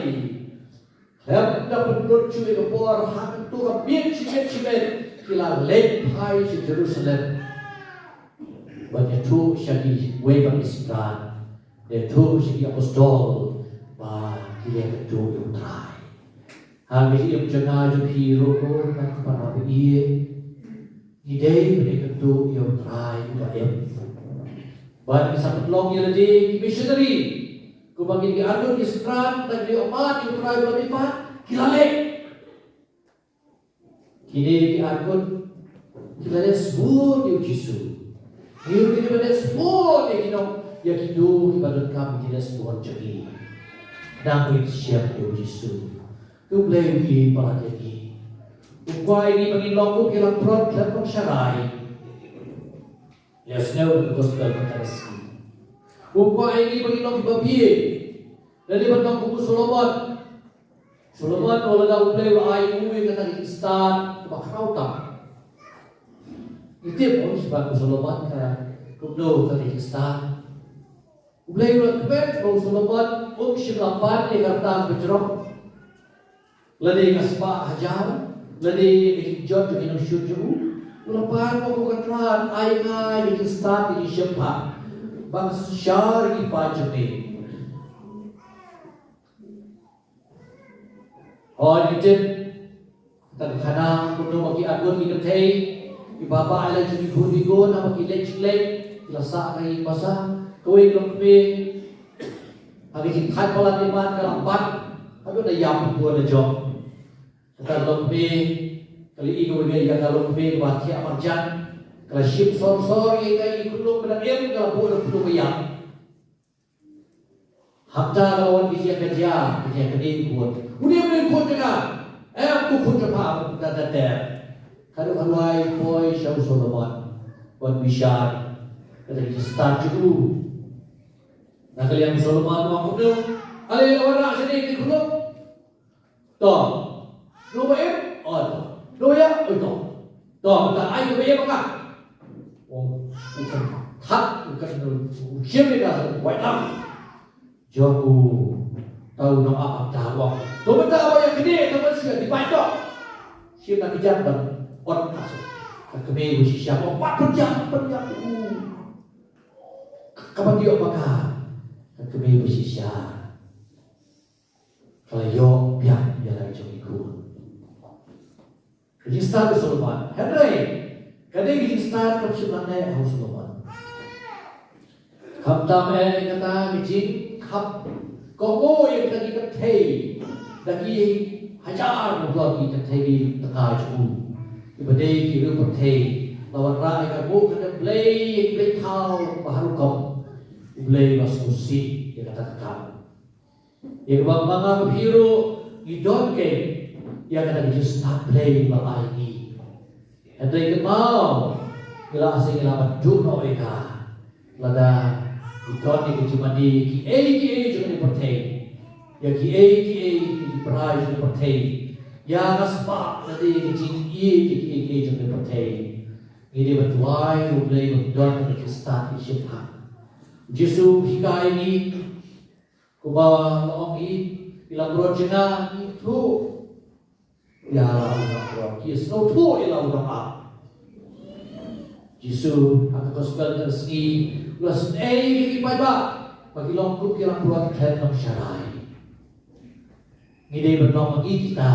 Khlem da pynlut shuh ïa ka por, ha kato ka miet shi miet shi miet ki la leit phai sha Jerusalem ban ïathuh sha kiwei pat ki synran, ïathuh sha ki apostol ba ki la ïakynduh ïa U Trai. Ha ka jingim jong nga jong phi ruh, ko, ko, ko, ko, ko, ko, ko, Ngi dei ban ïakynduh ïa U Trai uba im. Bad ngi sa pynlong ïa lade ki missionary. Kumba kine ki arngut ki synran, da kine ki ong mad ïa U Trai uba im, ki la leh. Kine ki arngut ki la leh sbun ïa U Jisu. Ngi ruh ngi dei ban leh sbun ïa ki nong, ïa kito kiba donkam ki leh sbun jong ngi. Nang ngin shem ïa U Jisu. U Blei u ïeit palat ïa ngi. U kwah ïa ngi ba ngin long kum ki langbrot khlem nongsharai. Ïa, sngewbha ka gospel mynta ka sngi. U kwah ïa ngi ba ngin long kiba bieit. Lane ban long kum u Solomon. Solomon, u la da U Blei u ai ïa u ïa kata ka jingstad kaba khraw tam. Ngi tip, oh, shaphang u Solomon ka, kumno kata ka jingstad. U Blei u la kmen ba u Solomon um shym la pan ïa ka rta ba jrong, lane ka spah hajar, lane ka jingjot jong ki nongshun jong u. U la pan ba ko Trai un ai ïa nga ïa ka jingstad, ïa ka jingshemphang ba nga synshar ïa ki paid jong me. Hooid, ngi tip kata ka khana, kumno ba ki arngut ki kynthei kiba bah ïa la jong ki khun ki khun, haba ki leit jingleit ki la sah ka ïing basa. Kawei ka longkmie, ha ka jingthait palat ïa mat, ka la bat haduh da ïap bun la jong. Kata ka longkmie ka la ïohi kawei ïa ka longkmie kaba thiah marjan, ka la shim sor sor ïa ka ïing khunlung ba dang im, ka la buh da khunlung ba ïap. Hangta ka la wan ka jingïakajia, ka jingïakajia khun. Une, une u khun jong nga. Em, u khun jong pha, da da da. Ka dei ka duwai poi sha u Solomon ban bishar kata ka jingstad jong u. Na ka liang u Solomon u ong kumno? Ale, la wanrah shane ki khunlung. To. Nongba im? Oh, to. Nongba ïap? Oh, to. To, mynta ai kaba im ha nga. Oh, u kynthei, u kynthei, u shim ïa ka sa u wai tam. Jong u, to u nongap hangta u ong, to mynta ba ïa kane, to mynta shu ïa dibai to. Shim na ka jan ban ot ka sa. Ka kmie ba shisha u ong, wat pynïap, pynïap u. Ka ban ïoh ba ka. Ka kmie ba shisha ka la ïoh biang ïa la jong i khun. Ka jingstad u Solomon. Hynrei ka dei ka jingstad kam shym la neh ha u Solomon. Khamtam eh kata ka jingkhap kohnguh ïa kita ki kynthei da ki hajar na ki kynthei ki tnga jong u, kiba dei ki riew pyrthei, la wanrah ïa ka buh ka kyrteng Blei ïa ki blei thaw ba har rukom. U Blei u la sngewsih ïa kata ka kam. Ïa kaba ma nga bad phi ruh ngi don kein ïa kata ka jingstad Blei ba la ai ngi. Hynrei kynmaw, ngi la, shisha ngi la ban duh noh ïa ka lada ngi don ïa ka jingmane ïa kiei kiei jong kane ka pyrthei, ïa kiei kiei ki jingpynrai jong kane ka pyrthei, ïa ka spah lane ïa ka jingïeit ïa kiei kiei jong kane ka pyrthei. Ngi dei ban duwai ïa U Blei ba ngi don ïa ka jingstad, ka jingshemphang. U Jisu u hikai ïa ngi, kumba la ong, ki langbrot jong nga ki ïathuh ïa la u nongap, ki ïasngewthuh ïa la u nongap. Jisu ha ka gospel ka sngi u la sngew ïa ki paidbah ba ki long kum ki langbrot khlem nongsharai. Ngi dei ban long ma ngi kita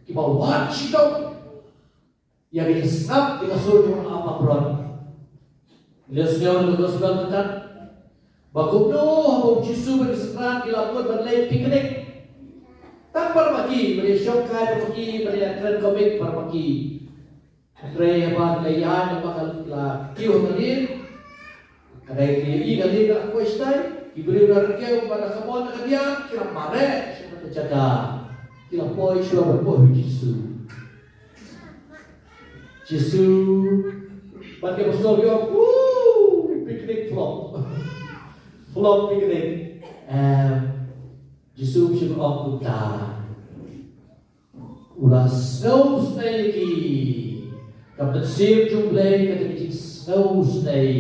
kiba wan shitom ïa ka jingsngap, ïa ka sur jong u nongap langbrot. Ngi la sngew na ka gospel mynta ba kumno haba u Jisu bad ki synran ki la mut ban leit picnic. Tang para ma ki, ba dei shongkai para ma ki, ba dei kren comic para ma ki. Hynrei haba ki la ïaid, haba ki la kiew ha ka lieng, ka dei ki ïohi ka lieng ka la khuid shatai, ki briew na ryngkew ba na ka mon na ka diang ki la mareh sha kata ka jaka. Ki la poi shuwa ban poi ha u Jisu. Jisu, bad ki apostol ki ong, "Woo, picnic flop." Flop picnic. Em, Jisu u shym ong kumta. U la sngewsynei ïa ki. Ka mynsiem jong U Blei ka dei ka jingsngewsynei.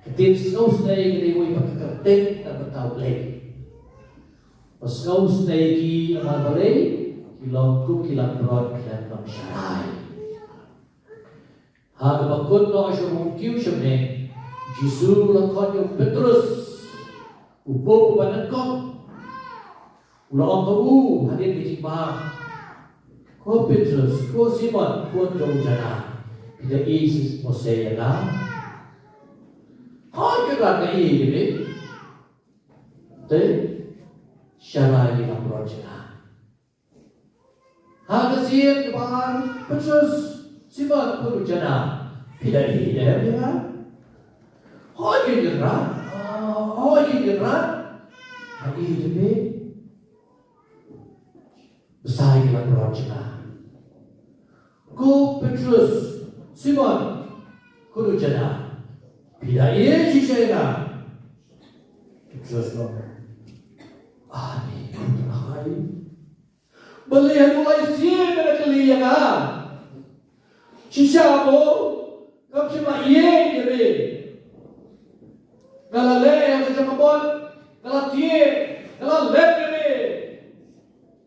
Ka ktien sngewsynei ka dei kawei pat ka kyrteng na ka bynta U Blei. Ba sngewsynei ïa ki namar balei, ki long kum ki langbrot khlem nongsharai. Ha kaba kut noh sha u kiew sha bneng, Jisu u la khot ïa u Petrus, u bup uba nyngkong. U la ong ha u hadien ka jingbam, ko Petrus, ko Simon, khun jong u Jona, phi da ïeit shisha ïa nga? Hooid Kynrad, nga ïeit ïa me. Te sharai ïa ki langbrot jong nga. Ha ka sien kaba ar, Petrus, Simon, khun u Jona, phi da ïeit ïa nga? Hooid Kynrad, ah, hooid Kynrad, nga ïeit ïa me. Bsa ïa ki langbrot jong nga. Ko Petrus, Simon, khun u Jona, phi da ïeit shisha ïa nga? Petrus u ong, ani ko Trai, balei haduh lai sien me la kylli ïa nga? Shisha mo ngam shym la ïeit ïa me. Nga la leh ïa ka jong ka mon, nga la thiah, nga la leh ïa me.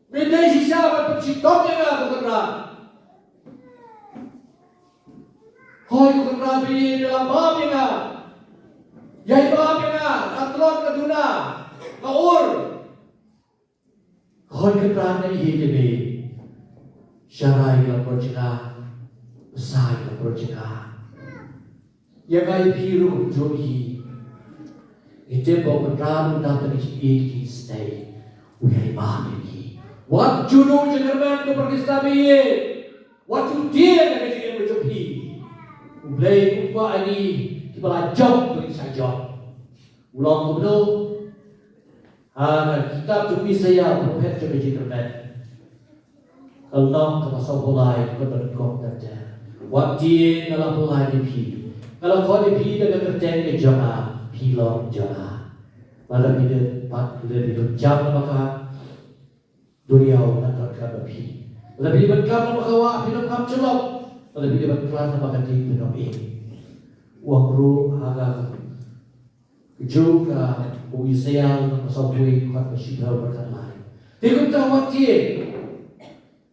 Me dei shisha ban pynshitom ïa nga ko Kynrad. Hooid ko Kynrad, me la bam ïa nga. Ïai bam ïa nga, ka tlot, ka duna, ka ur. Hooid Kynrad, nga ïeit ïa me. Sharai ïa ki langbrot jong nga. Bsa ïa ki langbrot jong nga. Ïa nga ïa phi ruh kumjuh hi. Ngi tip ba u Kynrad u dap da ka jingïeit jingsnei. U ïai bam ïa ngi. Wat ju duh jingkyrmen ko para Khristan baieid. Wat ju tieng ïa ka jingim ka jong phi. U Blei u kwah ïa ngi kiba la jop ba ngin sa jop. U la ong kumno? Ha ka kitab jong u Isaïah, u prophet jong ka jingkyrmen, ka lynnong kaba sawphew lai, ka dkhot ba nyngkong, ka ong, wat tieng, nga la pyllait ïa phi. Nga la khot ïa phi da ka kyrteng ka jong nga, phi long jong nga. Lada phi don pat, lada phi don jam na ba ka duriaw, ngan donkam ïa phi. Lada phi donkam na ba ka wah, phin donkam shalor. Lada phi donkam na ba ka ding, phin ym ing. U ong ruh ha ka Ka jong ka u Isaïah, ka sawphew wei, ka dkhot ba shiphew, ka dkhot lai. Te kumta wat tieng,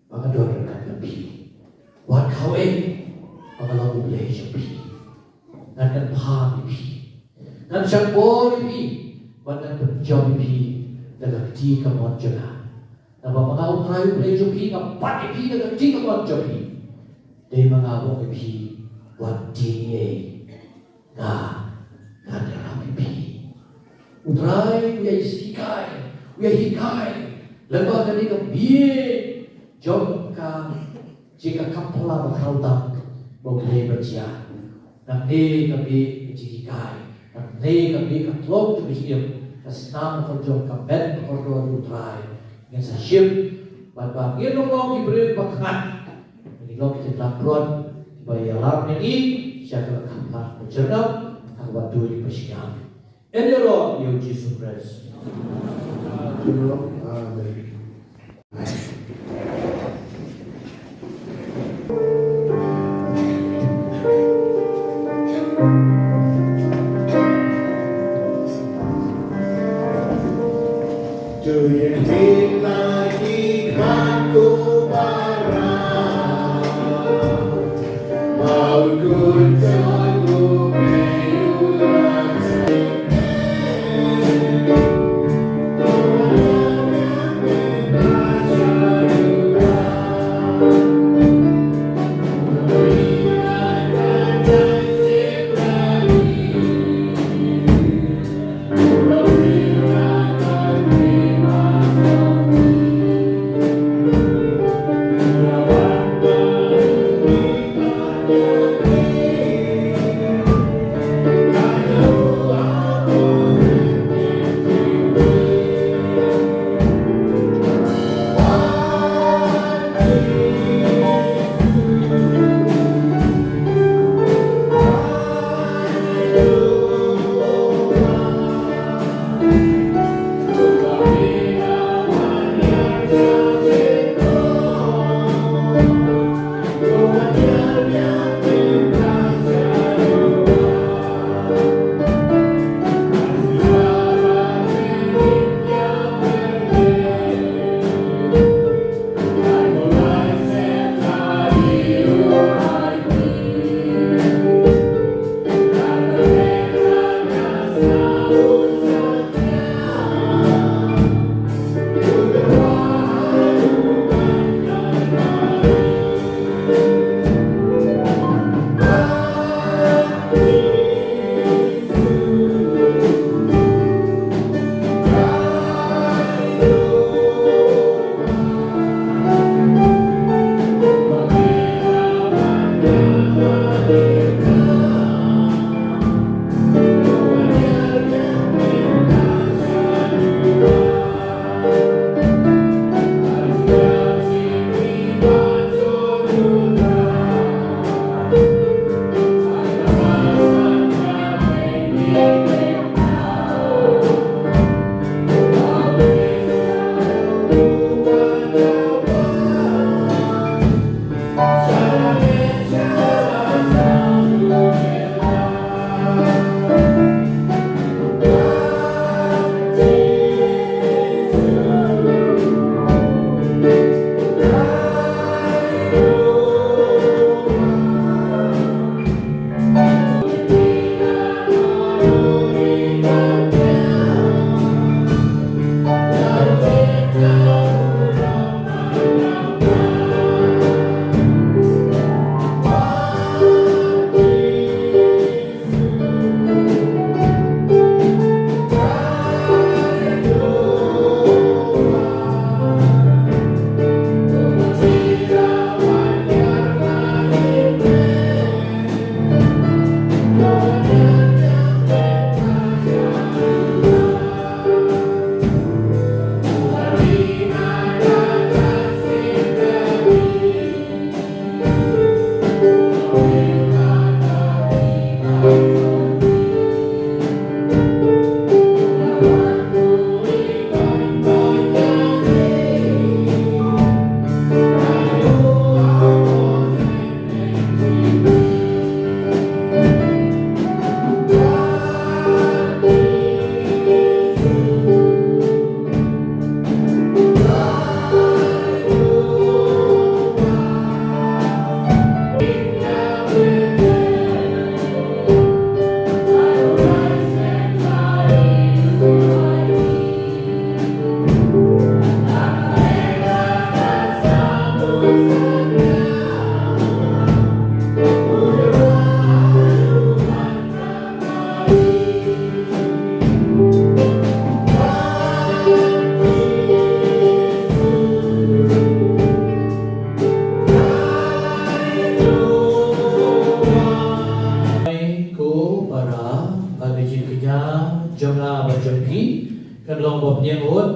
ba nga don ryngkat bad phi. Wat khaw-eng, ba nga long U Blei jong phi. Ngan kyrpad ïa phi. Ngan shah bor ïa phi. Bad ngan pynjop ïa phi da ka kti kamon jong nga. Naba ma nga U Trai U Blei jong phi, nga bat ïa phi da ka kti kamon jong phi. Dei ma nga ba ong ïa phi, wat tieng ei. Nga ngan ïarap ïa phi. U Trai u ïai hikai, u ïai hikai lyngba kane ka byieng jong ka jingïakam phylla ba khraw tam ba U Blei u ban jia. Nangne ka byieng ka jinghikai, nangne ka byieng ka tlong jong ka jingim, ka snam ka kyrjong, ka met ka kordor jong U Trai. Ngin sa shim bad ba ngin long ki briew ba kyngat. Ngi long ki tnat brot kiba ïalam ïa ngi sha ka kham pang ka jyrngam ha kaba dei ba sngewbha. Ïaroh ïa U Jisu Khrist. Amen.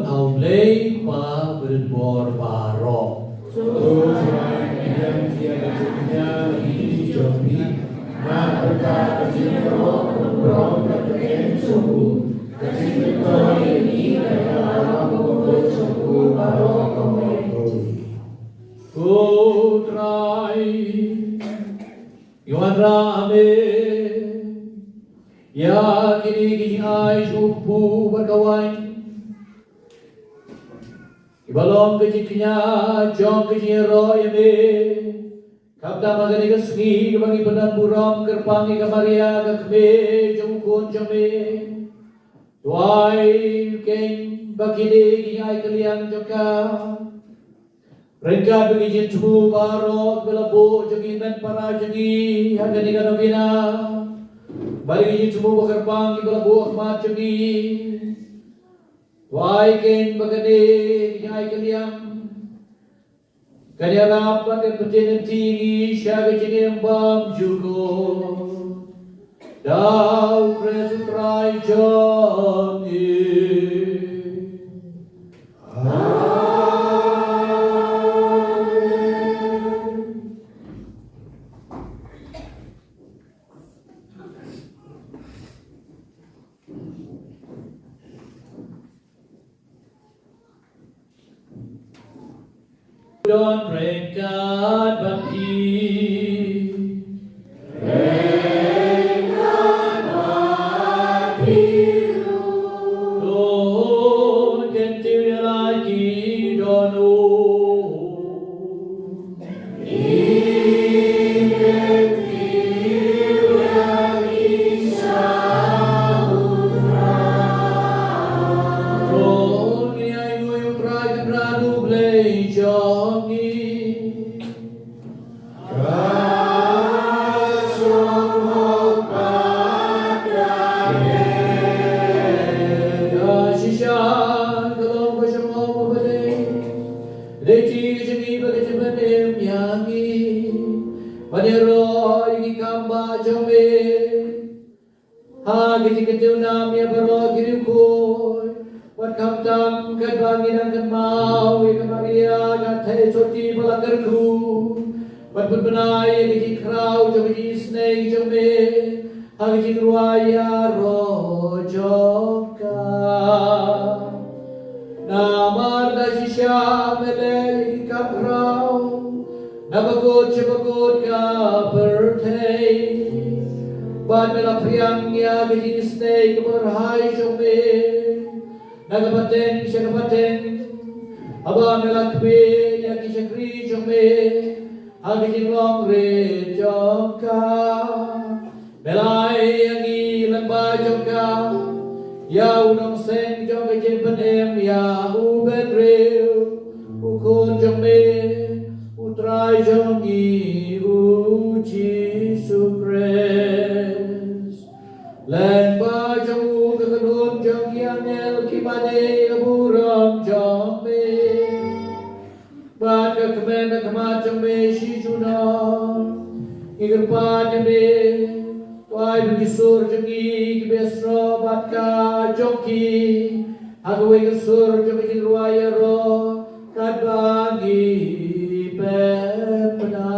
Ha U Blei Kpa badonbor baroh. To Trai, pdiang ïa ka jingkñia ha ïing jong phi. Namar kata ka jingïaroh burom ka pyrthei jong u, ka jingmyntoi ïa ngi, ka ïalam ka bor jong u baroh kawei. Ko Trai, ngi wanrah ha me ïa kine ki jingai jong u kpu bad ka waiñ, kiba long ka jingkñia jong ka jingïaroh ïa me. Khamtam ha kane ka sngi kaba ngi pyndonburom kyrpang ïa ka Maria ka kmie jong u Khun jong me, to ai keiñ ba kine ki jingai kylliang jong ka, ryngkat bad ki jingthmu baroh kiba la buh jong ngi, hynmen para jong ngi ha kane ka novena, bad ki jingthmu ba kyrpang kiba la buh ha khmat jong ngi, to ai keiñ ba kane ki jingai kylliang kan ïarap bad kan pyntngen ïa ngi sha ka jingim bymjukut. Da U Khrist U Trai jong ngi. Amen. Don ryngkat bad phi. Ryngkat bad phi ruh. To kyntiew ïa la ki dohnud. Dei ti ka jong ngi bad ka jingpynim ïa ngi ban ïaroh ïa ki kam ba jong me ha ka jingkyntiew nam ïa baroh ki riewkhuid. Wat khamtam katba ngi dang kynmaw ïa ka Maria ka theisotti ba la kyrkhu, bad pynbna ïa ka jingkhraw jong ka jingisynei jong me ha ka jingrwai ïaroh jong ka. Namar da shisha me leh ïa ki kam khraw na bakut sha bakut ka pyrthei, bad me la phriang ïa ka jingisynei kaba rhai jong me na ka pateng sha ka pateng, haba me la khmih ïa ki shakri jong me ha ka jinglong rit jong ka. Me la ai ïa ngi lyngba jong ka ïa u nongseng jong ka jingpynim ïa u bynriew, u Khun jong me, U Trai jong ngi, U Jisu Khrist. Lyngba jong u ka kynhun jong ki angel ki mane ïa ka burom jong me, bad ka kmen ha khmat jong me shi junom. Ngi kyrpad ïa me, to ai ba ki sur jong ngi kin ïasnoh bad ka jong ki ha kawei ka sur jong ka jingrwai ïaroh katba ngi pynbna.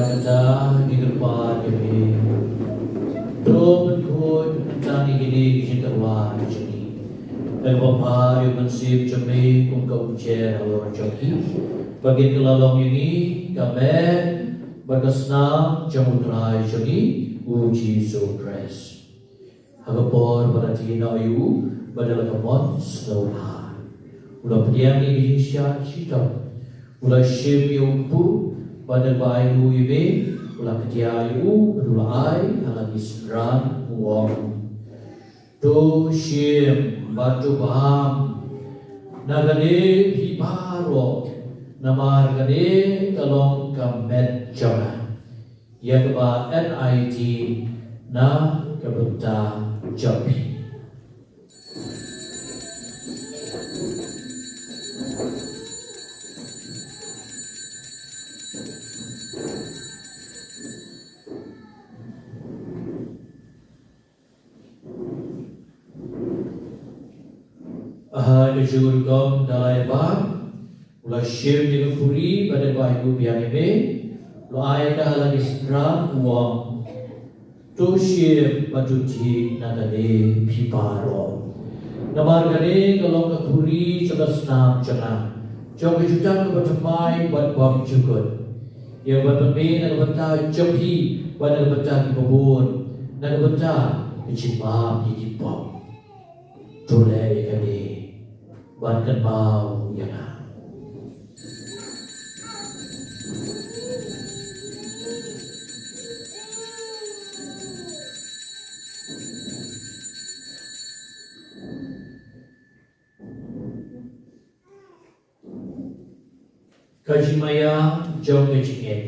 Kata ngi kyrpad ïa me. To pynkhuid tang ïa kine ki jingkyrpad jong ngi da kaba pha ïa u Mynsiem jong me kum ka umjer halor jong ngi, ba kin kylla long ïa ngi ka met bad ka snam jong u Trai jong ngi u Jisu Khrist. Ha ka por ba la die noh ïa u bad da la ka mon sngewbha, u la pdiang ïa ka jingshah shitom, u la shim ïa u kpu bad da kaba ai nguh ïa me u la kdiah ïa u bad u la ai ha la ki synran, u ong, to shim bad to bam na kane phi baroh, namar kane ka long ka met jong nga ïa kaba en ai ti na ka bynta jong phi. Ha ka jingrukom da la ïa bam, u la shim ïa ka khuri bad da kaba ai nguh biang ïa me, u la ai ka ha la ki synran, u ong, to shim bad to theh na kane phi baroh, namar kane ka long ka khuri jong ka snam jong nga, jong ka jutang kaba thymmai bad bymjukut, ïa kaba pynmih na ka bynta jong phi bad na ka bynta kiba bun, na ka bynta ka jingmap ïa ki pop. To leh ïa kane ban kynmaw ïa nga. Ka jingmaïa jong ka jingim.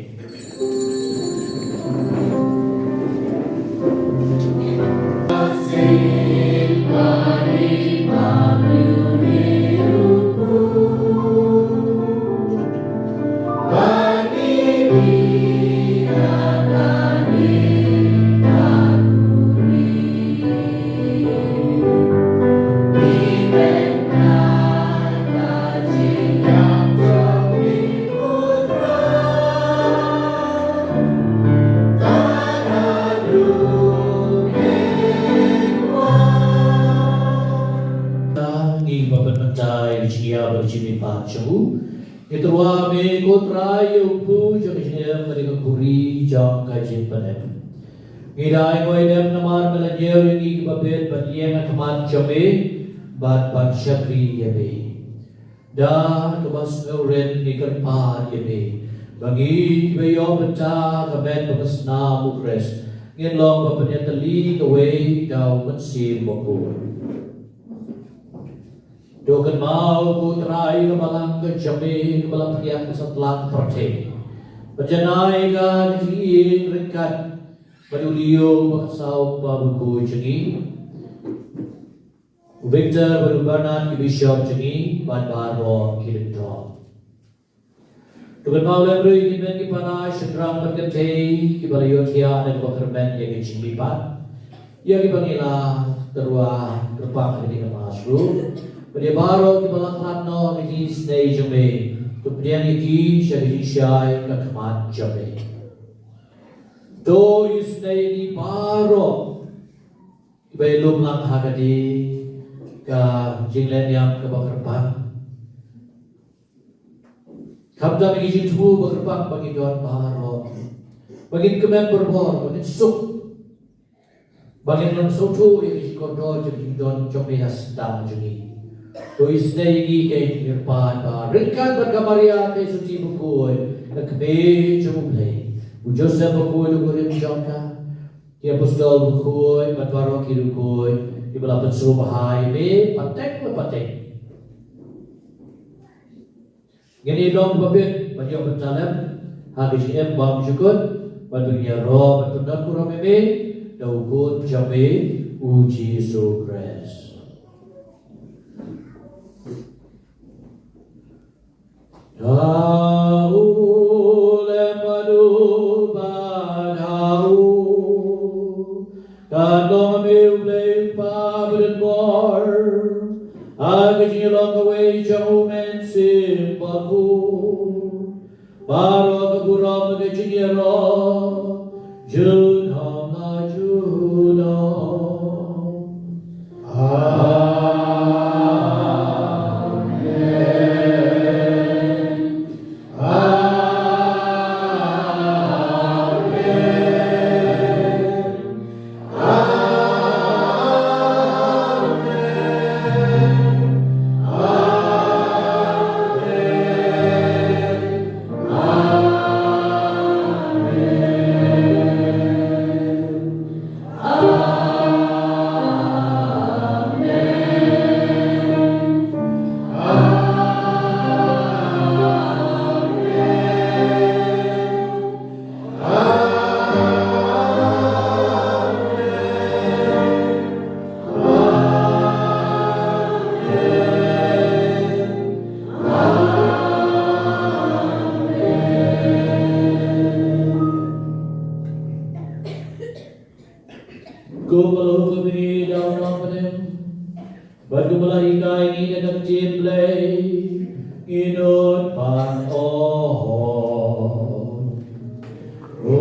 Ngi ba pynmynta ïa ka jingïa bad ka jingmihpat jong u. Ngi tyrwa me ko Trai ïa u kpu jong ka jingim bad ïa ka khuri jong ka jingpynim. Ngi da ainguh ïa lem namar me la ñiew ïa ngi kiba bit ban ïeng ha khmat jong me bad ban shakri ïa me. Da kaba sngewrit ngi kyrpad ïa me ba ngi kiba ïoh bynta ka met bad ka snam u Khrist ngin long ba pynïatylli kawei da u Mynsiem Bakhuid. To kynmaw ko Trai ka balang ka jong me kaba la pdiang satlak pyrthei, bad janai ka ka jingïeit ryngkat bad u Leo ba khatsaw, ba bakhuid jong ngi, u Victor bad u Bernard ki bishop jong ngi bad baroh ki lyngdoh. To kynmaw lem ruh ïa ki hynmen ki para shynrang bad kynthei kiba la ïohthiah da kaba kyrmen ïa ka jingmihpat, ïa kiba ngi la tyrwa kyrpang ha kane ka Mass ruh, bad ïa baroh kiba la khlad noh ha ka jingisynei jong me. To pdiang ïa ki sha ka jingshai ka khmat jong me. To isynei ïa ngi baroh kiba ïalum lang ha kane ka jingleh niam kaba kyrpang. Khamtam ïa ki jingthmu ba kyrpang ba ngi don baroh, ba ngin kmen barabor, ba ngin suk, ba ngin long sngewthuh ïa ki jingkordor jong ki jingdon jong me ha sdang jong ngi. To isynei ïa ngi, ka jingkyrpad ba ryngkat bad ka Maria ka Sotti bakhuid, ka kmie jong U Blei, u Joseph bakhuid u kurim jong ka, ki apostol bakhuid bad baroh ki riewkhuid kiba la pynsngewbha ïa me pateng bad pateng, ngin ïa long ba bit ban ïoh bynta lem ha ka jingim bymjukut, bad ban ïaroh bad pyndon burom ïa me da u Khun jong me, u Jisu Khrist. Da u lem bad u bad ha u, kan long ha me U Blei U Kpa badonbor, ha ka jingïalong kawei jong U Mynsiem Bakhuid, baroh ka burom ka jingïa Junom la junom. Amen. Amen. Kumba la hukum ïa ngi da u nongpynim, bad kumba la hikai ïa ngi da ka ktien Blei, ngin nud ban ong. Ko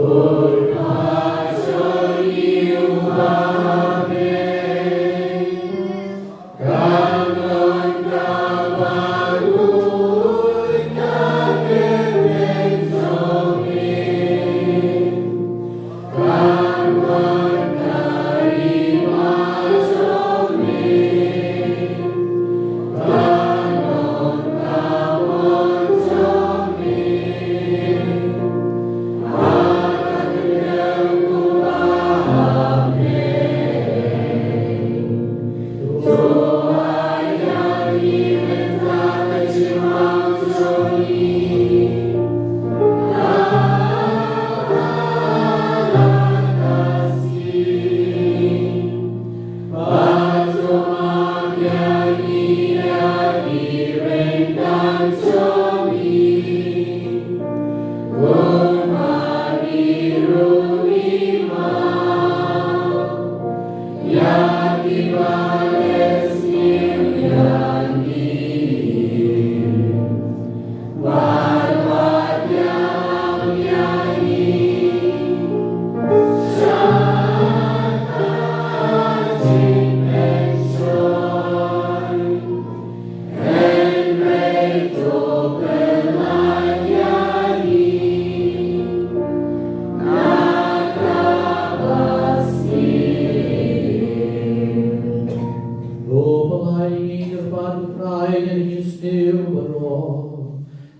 Baptist, ngi kyrpad, ko Trai, ïa ka jingsniew baroh.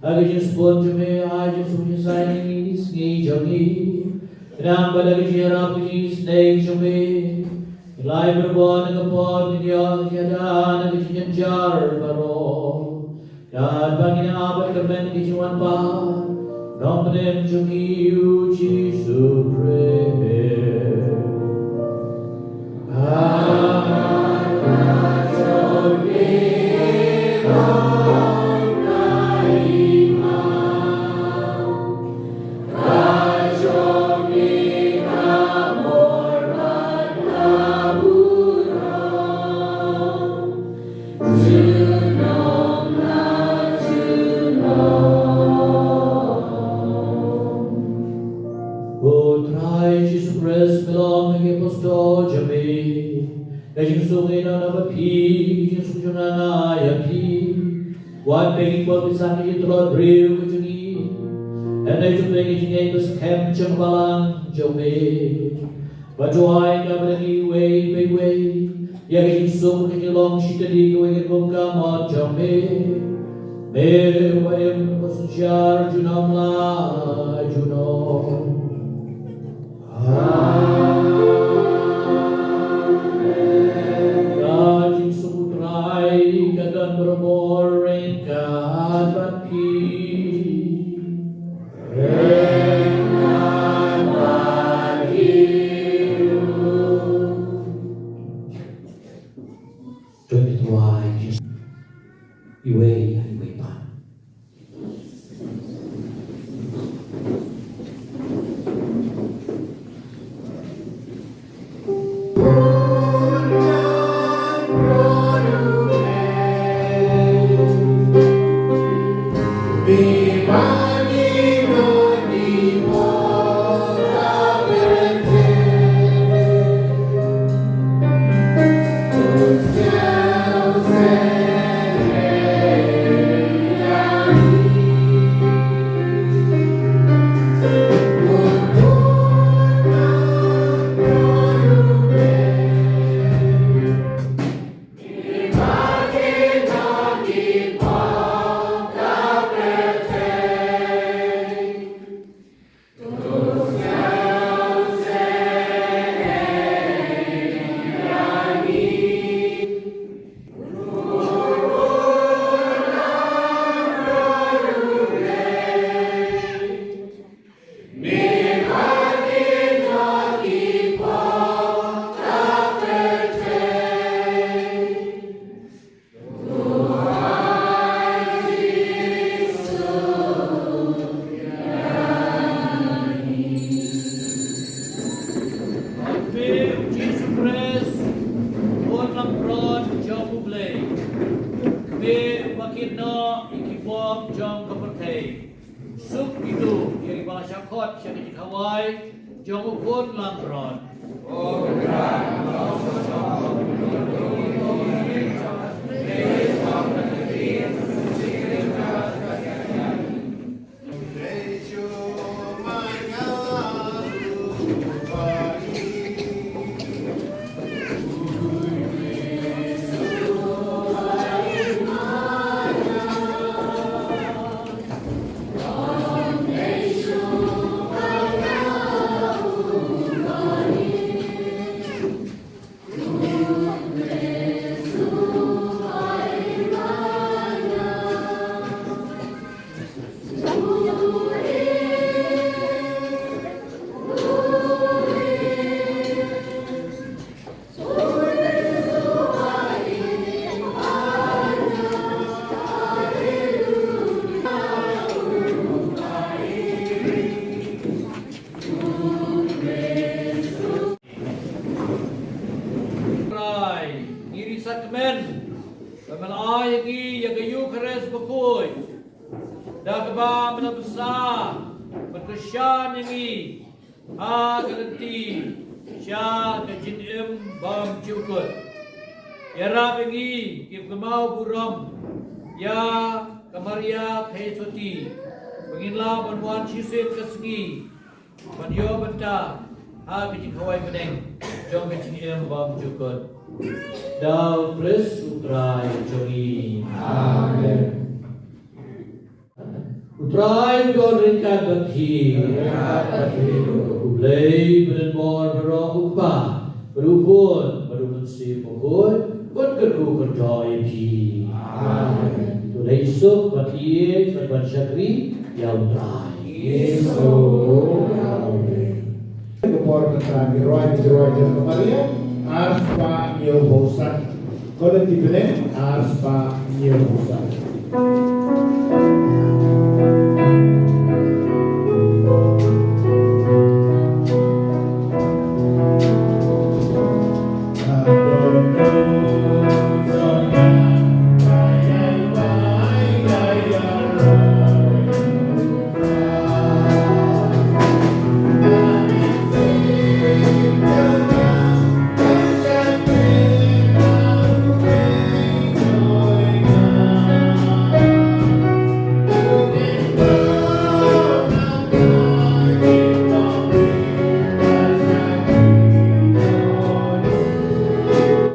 Ha ka jingsbun jong me, ai jingsuk jingsaiñ ïa ngi ki sngi jong ngi. Khnang ba da ka jingïarap ka jingisynei jong me, ngi la ïa bor na ka por, ngin ïoh ïada na ka jingjynjar baroh. Katba ngi nang ap bad kyrmen ïa ka jingwan pat Nongpynim jong ngi u Jisu Khrist. Ko Trai Jisu Khrist, me la ong ha ki apostol jong me, ka jingsuk ngi don ha phi, ka jingsuk jong nga nga ai ha phi. Wat pynbor pynsan ïa ka jingtlot briew ka jong ngi, hynrei to pynbor ïa ka jingngeit baskhem jong ka balang jong me. Bad to ai ïa ngi uwei pa uwei ïa ka jingsuk, ka jinglong shitylli kawei ka kum ka mot jong me. Me uba im bad synshar junom la junom. Amen. Ka jingsuk u Trai ka don barabor, ryngkat bad phi. Ryngkat bad phi ruh. To ngin duwai, iwei ïa iwei pat. Khot sha ka jingkhawai jong u khun langbrot. Trai, ngi ri sakmen ba men ai ïa ngi ïa ka Eukharist bakhuid, da kaba men la bsa bad kyrshan ïa ngi ha ka lynti sha ka jingim bymjukut. Ïarap ïa ngi ki kynmaw burom ïa ka Maria Theisotti ba ngin lah ban wan shisien ka sngi ban ïoh bynta ha ka jingkhawai bneng jong ka jingim bymjukut. Da U Khrist U Trai jong ngi. Amen. U Trai u don ryngkat bad phi. Ryngkat bad phi. U Blei ba donbor baroh, U Kpa, bad U Khun, bad U Mynsiem Bakhuid, bad kyrkhu kyrdoh ïa phi. Amen. To leit suk ban ïeit bad ban shakri ïa U Trai. Ka por mynta ngi rwai, ngi rwai jong ka Maria ar spah hynñiew phew san. Ko lynti bneng ar spah hynñiew phew san.